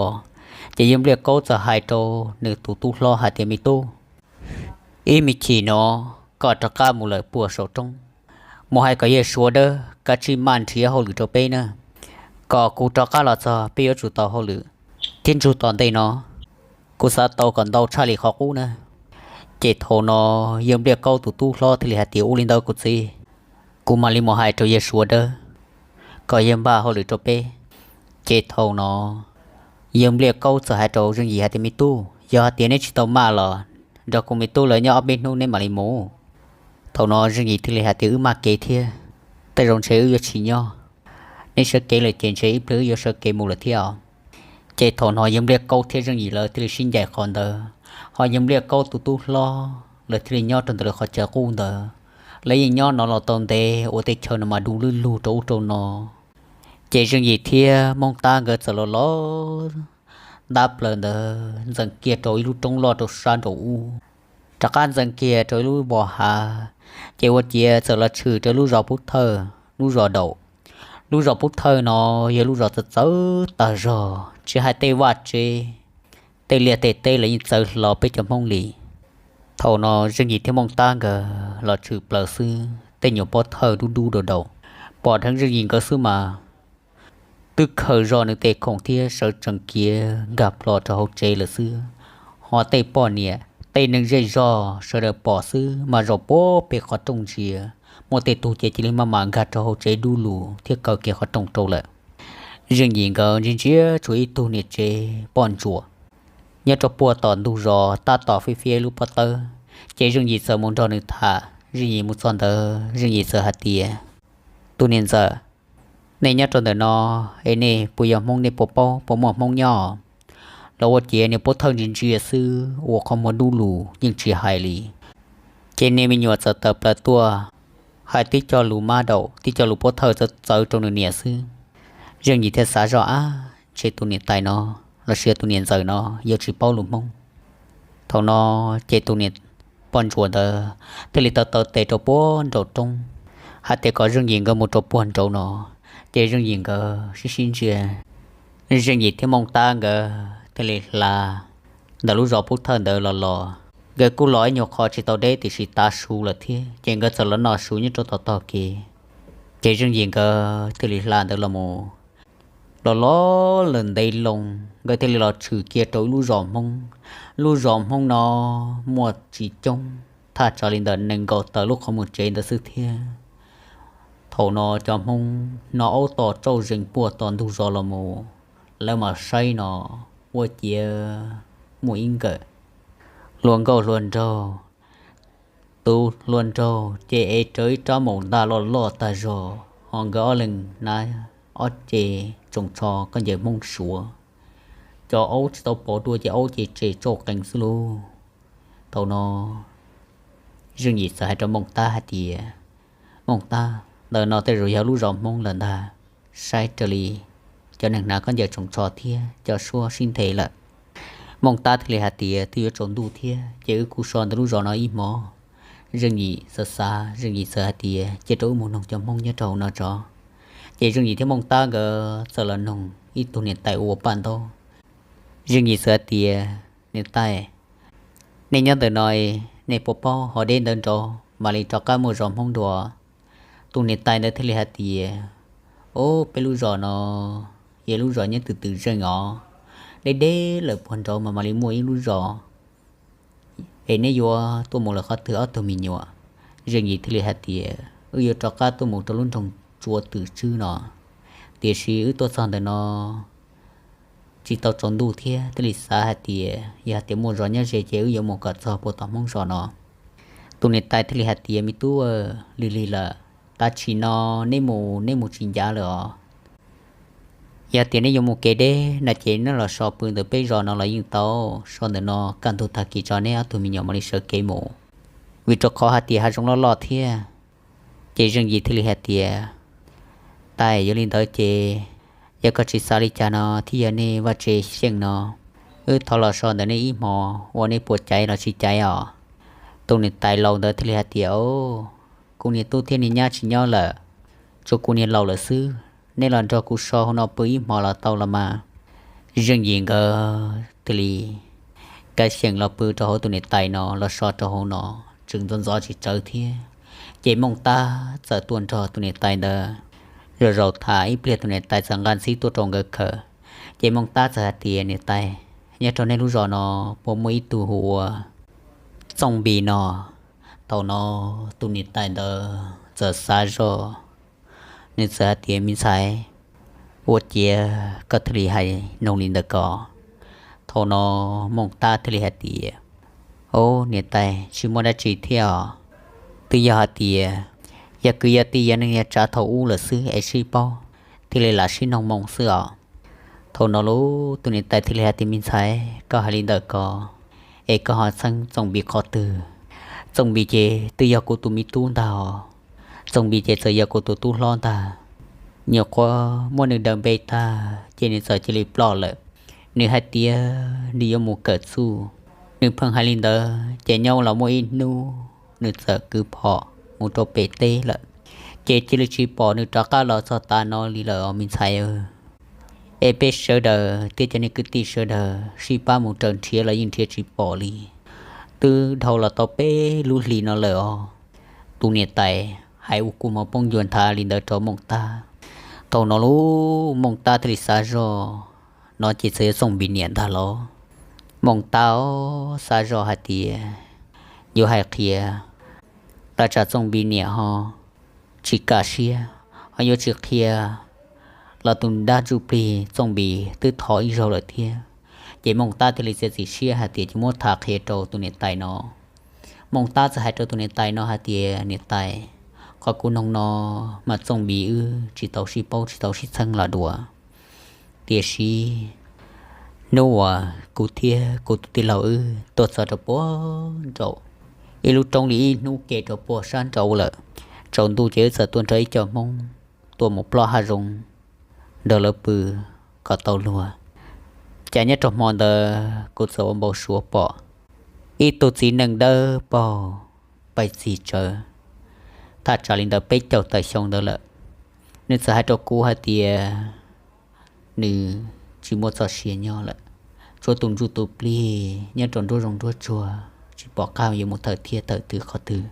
Ces yawg Npliaj Kaub txawm hais rau nws tus tub hlob hais tias, me tub, ib me chim no koj rov qab mus lawm puag saum roob, mus hais kom yawg Suav Dawb kav tsij maj nrhiav hauj lwm rau peb na, kom kuv rov qab los txog peb yuav tsum tau hauj lwm thiab ntsug tom ntej no. Kuv xav tau kom ntau tshaj li qhov qub na. Ces thaum no yawg Npliaj Kaub tus tub hlob thiaj li hais tias, ua li ntawd kuv txiv, kuv mam li mus hais rau yawg Suav Dawb kom yawg npaj hauj lwm rau peb. Ces thaum no yawg Npliaj Kaub txawm hais rau Zeej Yim hais tias, me tub, yog hais tias neb tsis tau maj los nrog kuv me tub lawv nyob ob peb hnub neb mam li mus. Thaum no Zeej Yim thiaj li hais tias, wb maj kev thiab, tej zaum ntshe wb yuav tsis nyob. Neb sawv kev lawm ces ntshe ib pliag wb yuav sawv kev mus lawm thiab os. Ces thaum no yawg Npliaj Kaub thiab Zeej Yim lawv thiaj li sib ncaim qhov ntawd, ho yawg Npliaj Kaub tus tub hlob lawv thiaj li nyob rau ntawm lawv qhov chaw qub ntawd. Lawv yeej nyob no los tau ntev ua tej chaw no mas du lwj lug rau ub rau no. Ces Zeej Yim thiab Hmoob Tab nkawd txawm los los ntab plaws ntawd ntxeev kiag rau ib lub roob loj rau sab nraum ub, rov qab ntxeev kiag rau ib lub vos hav. Ces ua ciav txawm los tshwm rau lub zos Pub Thawj, lub zos Daum. Lub zos Pub Thawj no yog lub zos txawv txawv tag zog, tsis hais tej vaj tsev, tej liaj tej teb los yeej txawv hlo peb cov Hmoob li. Thaum no Zeej Yim thiab Hmoob Tab nkawd los tshwm plaws xwb, tej nyuam pob thawj dub dub daus daus, pom dheev Zeej Yim nkawd xwb mas twb khaws zog nws tej khoom thiab sawv tsees kiav nkag plho rau hauv tsev lawm xwb. Ho tej poj niam tej neeg zej zog sawv daws pom xwb mas zaum puag pem qhov rooj ntsia, muaj tej tug ces cia li maj mam nkag rau hauv tsev dub lug thiab kaw kiag qhov rooj rau lawm. Zeej Yim nkawd ntsia ntsia tshuav ib tug niam tsev poj ntsuam nyob rau puag tom ntug zos tab tom fiab fiab ib lub pob tawb. Ces Zeej Yim txawm mus nrog nws tham. Zeej Yim mus txog ntawd Zeej Yim txawm hais tias, tus niam ntxawm, nej nyob rau ntawm no es nej puas yog Hmoob, nej puas paub puas muaj Hmoob nyob? Los ua ciav niag pob thawj ntsia ntsia xwb ua qhov muag dub lug yeej tsis hais li. Ces niag me nyuam txawm tawm plaws tuaj hais tib co lus mab daum, tib co lus pob thawj txawv txawv rau nws niam xwb. Zeej Yim thiaj xav zoj, ab, ntshe tus niam tais no los sis tus niam ntxawm no yuav tsis paub lus Hmoob. Thaum no ces tus niam poj ntsuam ntawd thiaj li taw taw tes rau puag nraum roob, hais tias kom Zeej Yim nkawd mus rau puag nraud no. Ces Zeej Yim nkawd sib sib ntsia, Zeej Yim thiab Hmoob Tab nkawd thiaj li hla ntawm lub zos Pub Thawj ntawd los los. Nkawd kuj los ib nyuag qho tsis tau deb tiam sis tav su lawm thiab, ces nkawd txawm los noj su nyob rau tom tog kev. Ces Zeej Yim nkawd thiaj li hla ntawd los mus. Los los lawm ntev loo, nkawd thiaj li los tshwm kiag rau ib lub zos Hmoob. Lub zos Hmoob no muaj tsis coob, thaj tsam li ntawm nees nkaum tawm lub qhov muag tsev ntawd xwb thiab. Thaum no cov Hmoob hnov aub tos tsauj zees puag tom ntug zos los mus, lawv mam saib no, ua ciav muaj ib nkawm hluas nkauj hluas nraug tus hluas nraug ces ev rawv ib rab maum ntaj loj loj tag zog, ho nkawd ob leeg hnav ob ce tsoos tsho khaub ncaws Hmoob Suav. Cov aub tsis tau pov dua ces aub ces tsem tsauj qees xwb lauj. Thaum no Zeej Yim txawm hais rau Mooj Tab hais tias, Mooj Tab, ntawm no tej zaum yog lub zos Hmoob lawm ntag, saib raws li cov neeg hnav khaub ncaws tsoos tsho thiab cov suab sib nthe lawm. Mooj Tab thiaj li hais tias, Twb yuav tsaus ntuj thiab ces wb kuj so ntawm lub zos no ib hmos. Zeej Yim xav xav, Zeej Yim txawm hais tias, Cia rau wb mus noog cov Hmoob nyob rau hauv no tso. Ces Zeej Yim thiab Mooj Tab nkawd txawm los noog ib tug niam tais ua paj ntaub. Zeej Yim txawm hais tias, Niam tais, nej nyob ntawm no, nej puas paub ho deb ntawd nraud mam li rov qab muaj zos Hmoob dua? Tus niam tais ntawd thiaj li hais tias, Ob, peb lub zos no yog lub zos nyob twm twm zeej os, deb deb lawm puag nraud mas mam li muaj ib lub zos. Es neb yuav tuaj mus lawm qhov twg ob tug me nyuam? Zeej Yim thiaj li hais tias, Wb yuav rov qab tuaj mus rau lub nroog Tsua Twm Tswb no, tiam sis wb tuaj txog ntawm no tsis tau tsaus ntuj thiab thiaj li xav hais tias yog hais tias muaj zos nyob ze ces wb yuav mus kom txog puag tom Hmoob zos no. Tus niam tais thiaj li hais tias, Me tub, lig lig lawm, tam sim no neb mus neb mus tsis ncav lawm os. Yog tias neb yuav mus kev deb no ces neb los so pw ntawm peb zos no los yeej tau, so ntawm no kaj ntug tag kis tso neb ob tug me nyuam mam li sawv kev mus, vim rau qhov hais tias hav zoov loj loj thiab. Ces Zeej Yim thiaj li hais tias, Tais, yog li ntawd ces yog koj tsis xav li cas no thiab yog nej vaj tse xyeej no, wb thov los so ntawm nej ib hmos ua nej puas caiv los tsis caiv os. Tus niam tais laus ntawd thiaj li hais tias, Kuv niag tub thiab niag nyab tsis nyob lawm, tsuas kuv niag laus lawm xwb, nej los nrog kuv so hauv no pw ib hmos los tau los mas. Zeej Yim nkawd thiaj li kav xyeem los pw rau hauv tus niam tais no los so rau hauv no, tseem ntxov ntxov tsis tsawg thiab. Ces Mooj Tab txawm tuaj nrog tus niam tais ntawd zaum zaum tham ib pliag tus niam tais txawm nqa ntxhib tuaj rau nkawd khaws. Ces Mooj Tab txawm hais tias, Niam tais, nyob rau nej lub zos no puas muaj ib tug hu ua Txooj Npis no? Thaum no tus niam tais ntawd txawm xav zoj, nws txawm hais tias, Me ntxhais, ua ciav koj thiaj li hais nug li ntawd ko? Thaum no Mooj Tab thiaj li hais tias, Ob, niam tais, tsis muaj dab tsi thiab os. Twb yog hais tias yog kwv yog tij yog neej yog tsav thaum ub lawm xwb es sib paub thiaj li lam sib noog moo xwb os. Thaum no lub tus niam tais thiaj li hais tias, Me ntxhais, koj hais li ntawd ko, es koj ho txheeb Txooj Npis qhov twg? Txooj Npis ces twb yog kuv tus me tub ntag os. Txooj Npis ces txawm yog kuv tus tub hlob ntag. Nyuam qhuav muab nws daws npe tag ces nws txawm cia li ploj lawm. Nws hais tias nws yuav mus kawm txuj. Nws pheej hais li ntawd ces nyob los muaj ib hnub nws txawm kwv phom mus rau pem teb lawm, ces cia li tsis pom nws rov qab los txog tav no li lawm os me ntxhais. Es peb sawv daws thiab cov niag kwv tij sawv daws sib pab mus raws nrhiav los yeej nrhiav tsis pom li. Twb dhau los tau peb lub hlis no lawm os. Tus niam tais hais ua kua muag poob ncua nthav li ntawd rau Mooj Tab. Thaum no lub Mooj Tab thiaj li xav zoj, no ces txawm yog Txooj Npis niam ntag los. Mooj Tab xav zoj hais tias yuav hais qhia, tab tsam Txooj Npis niam ho tsis kam siab, ho yuav tsis qhia los tus dab ntsuj plig Txooj Npis twb thov ib zaug lawm thiab. Ces Mooj Tab thiaj li txiav txim siab hais tias cia muab tham qhia rau tus niam tais no. Mooj Tab txawm hais rau tus niam tais no hais tias, Niam tais, qhov kuv noog no mas Txooj Npis wb tsis tau sib paub tsis tau sib txheeb los dua. Tiam sis hnub uas kuv thiab kuv tus tij laug wb tuaj txog rau puag nraum ib lub roob li ib hnub ke rau puag sab nraud lawm, tsaus ntuj ces wb txawm tuaj nrog ib co Hmoob tuaj mus plob hav zoov nrog lawv pw kom tau luag. Cas nyob rau hmo ntawd kuv txawm ua npau suav pom ib tug txiv neej dawb paug pais txig tsawv, thaj tsam li ntawd peb caug tawm xyoo ntawd lawm. Nws txawm hais rau kuv hais tias nws tsis muaj txoj sia nyob lawm, tshuav tus ntsuj tus plig nyob rau nruab zoov nruab tsuag, tsis pom qab yuav mus thawm thiab thawm twg qhov twg.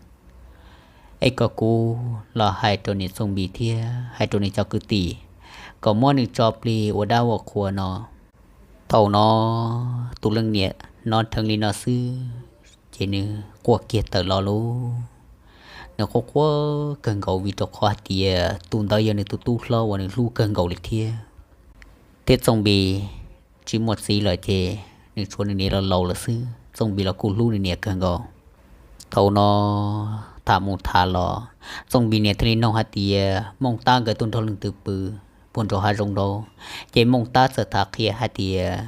Es kom kuv los hais rau niam Txooj Npis thiab hais rau nws cov kwv tij kom muab nws tso plig ua dab ua qhua no. Thaum no tus leej niam hnov dheev li no xwb ces nws quaj kiag tawm los lauj. Nws quaj quaj kawg nkaus vim rau qhov hais tias tus ntawd yog nws tus tub hlob uas nws hlub kawg nkaus li thiab. Thiab Txooj Npis tsis muaj txiv lawm ces nws tshuav nws niam los laus lawm xwb, Txooj Npis los kuj hlub nws niam kawg nkaus. Thaum no tham mus tham los, Txooj Npis niam thiaj li noog hais tias Mooj Tab nkawd tuaj nrog leej twg pw puag nraum hav zoov nraud. Ces Mooj Tab txawm tham qhia hais tias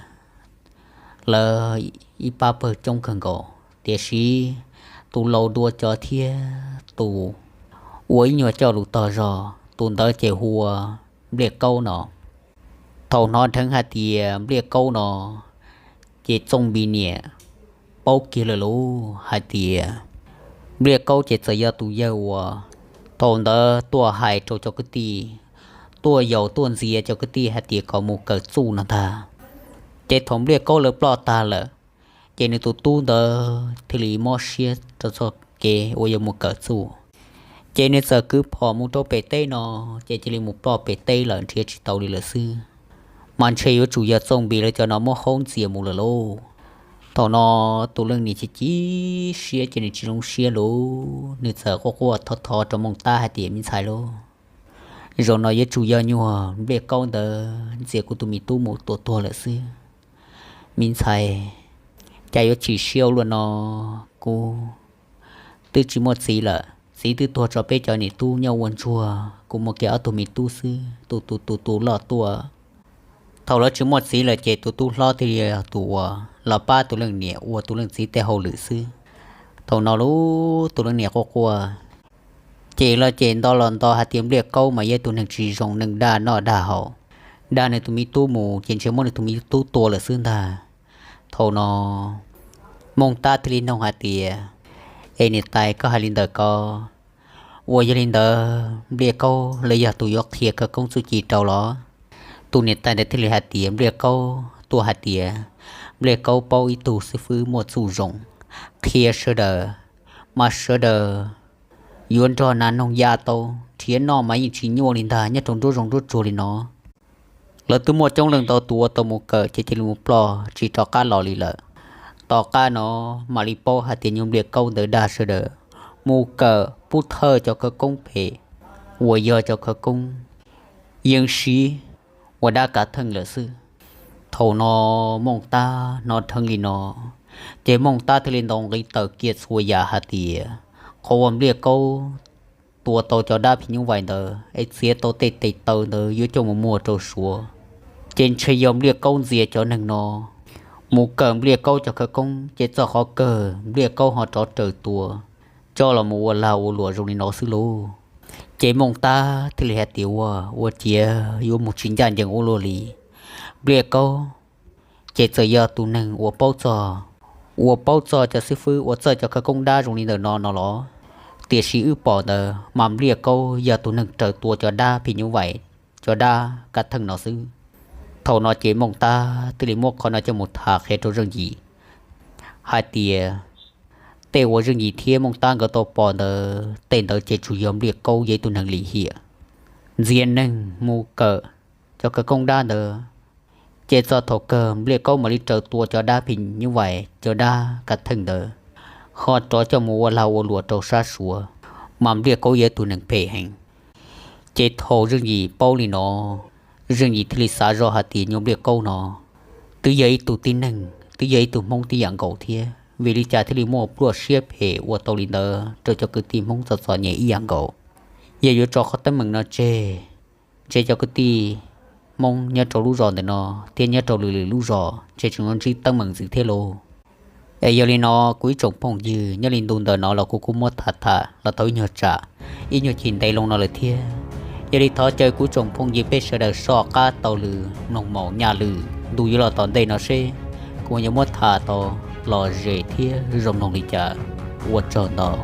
lawv ib pab pawg coob kawg nkaus, tiam sis tus laus dua cov thiab tus uas ib nyuag coj lus tog zog, tus ntawd ces hu ua Npliaj Kaub no. Thaum hnov dheev hais tias Npliaj Kaub no, ces Txooj Npis niam paub kiag lawm lauj hais tias Npliaj Kaub ces txawm yog tus yawg uas thaum ntawd tuaj hais rau cov kwv tij, tuaj yaum tuaj ntxias cov kwv tij hais tias kom mus kawm txuj no ntag. Ces thaum Npliaj Kaub lawv ploj tag lawm, ces nws tus tub ntawd thiaj li mob siab rau txoj kev uas yuav mus kawm txuj. Ces nws txawm kwv phom mus rau pem teb no, ces cia li mus ploj pem teb lawm nrhiav tsis tau li lawm xwb. Mas ntshe yuav tsum yog Txooj Npis lawv cov no muab haub ntxias mus lawm lauj. Thaum no tus leej niam chim chim siab ces nws tsis zoo siab lauj, nws txawm quaj quaj thov thov rau Mooj Tab hais tias, Me ntxhais lauj, zaum no yuav tsum yog nyuag Npliaj Kaub ntawd ntxias kuv tus me tub mus tua tuag lawm xwb. Me ntxhais, cas yuav chim siab ua luaj no, kuv twb tsis muaj txiv lawm, txiv twb tuag tso peb cov niam tub nyob ua ntsuag, kuv muaj kiag ob tug me tub xwb, tus tus tus tus loj tuaj. Thaum lawv tsis muaj txiv lawm ces tus tub hlob thiaj li yog tus uas los pab tus leej niam ua tus leej txiv tej hauj lwm xwb. Thaum no lauj, tus leej niam quaj quaj, ces los ces nto los nto hais tias Npliaj Kaub mas yog tus neeg tsis zoo, neeg dag noj dag haus, dag nws tus me tub mus ces ntshe muab nws tus me tub tua lawm xwb ntag. Thaum no Mooj Tab thiaj li noog hais tias, Es niam tais, koj hais li ntawd ko, uas yog li ntawd Npliaj Kaub lawv yog tus yuav qhia khawv koob txuj ci rau los? Tus niam tais ntawd thiaj li hais tias, Npliaj Kaub tuaj hais tias Npliaj Kaub paub ib tug xib fwb muaj txuj zoo, qhia sawv daws, mas sawv daws yuav nrog nas noog ya tau, nrhiav noj mas yeej tsis nyuaj li ntag nyob rau nruab zoov nruab tsuag li no. Lawv twb muaj coob leej ntau tus uas tau mus kawm ces cia li mus ploj tsis rov qab los li lawm. Tom qab no mam li paub hais tias nyuag Npliaj Kaub ntawd dag sawv daws mus kawm pub thawj cov khawv koob phem uas yog cov khawv koob yeeb siv ua dab kav theej lawm xwb. Thaum no Mooj Tab hnov dheev li no, ces Mooj Tab thiaj li ntaus nqi tawm kiag txhua yam hais tias qhov uas Npliaj Kaub tua tau cov dab phim nyuj vais ntawd es txiav tau tej tes taw ntawd yuav coj mus muag rau Suav, ces ntshe yog Npliaj Kaub ntxias cov neeg no mus kawm Npliaj Kaub cov khawv koob, ces txoj qhov kawg Npliaj Kaub ho rov raws tua coj los mus ua lag ua luam zoo li no xwb lauj. Ces Mooj Tab thiaj li hais tias, Ua, ua ciav yuav mus tsis ncaj ncees ua luaj li. Npliaj Kaub ces txawm yog tus neeg uas paub txog, uas paub txog cov xib fwb uas txawj cov khawv koob dab zoo li ntawm no no los, tiam sis wb pom ntawd mas Npliaj Kaub yog tus neeg raws tua cov dab phim nyuj vais, cov dab kav theej no xwb. Thaum no ces Mooj Tab thiaj li muab qhov no coj mus tham qhia rau Zeej Yim hais tias tej uas Zeej Yim thiab Mooj Tab nkawd tau pom ntawd, tej ntawd ces tsuas yog Npliaj Kaub yog ib tug neeg lim hiam ntxias neeg mus kawm cov khawv koob dab ntawd, ces txog thaum kawg Npliaj Kaub mam li raws tua cov dab phim nyuj vais, cov dab kav theej ntawd, ho rov coj mus ua lag ua luam rau sab Suav, mas Npliaj Kaub yog ib tug neeg phem heev. Ces thaum Zeej Yim paub li no, Zeej Yim thiaj li xav zoj hais tias nyuag Npliaj Kaub no twb yog ib tug tib neeg, twb yog ib tug Hmoob tib yam nkaus thiab, vim li cas thiaj li muaj pluaj siab phem ua tau li ntawd rau cov kwv tij Hmoob txom txom nyem ib yam nkaus. Yog yuav tso qhov teeb meem no tseg, ntshe cov kwv tij Hmoob nyob rau lub zos ntawm no thiab nyob rau lwm lwm lub zos ntshe tseem yuav ntsib teeb meem ntxiv thiab lauj. Es yog li no kuv ib tsoom phooj ywg, nyob li ntu ntawm no los kuv kuj muab tham tham los tau ib nyuag tsam, ib nyuag chim ntev loo no lawm thiab. Yog li thov caw kuv ib tsoom phooj ywg peb sawv daws soj qab taug lw mloog maum nyaj lwm ntu yuav los tom ntej no seb kuv yuav muab tham tau lom zem thiab zoo mloog li cas. Ua tsaug ntau.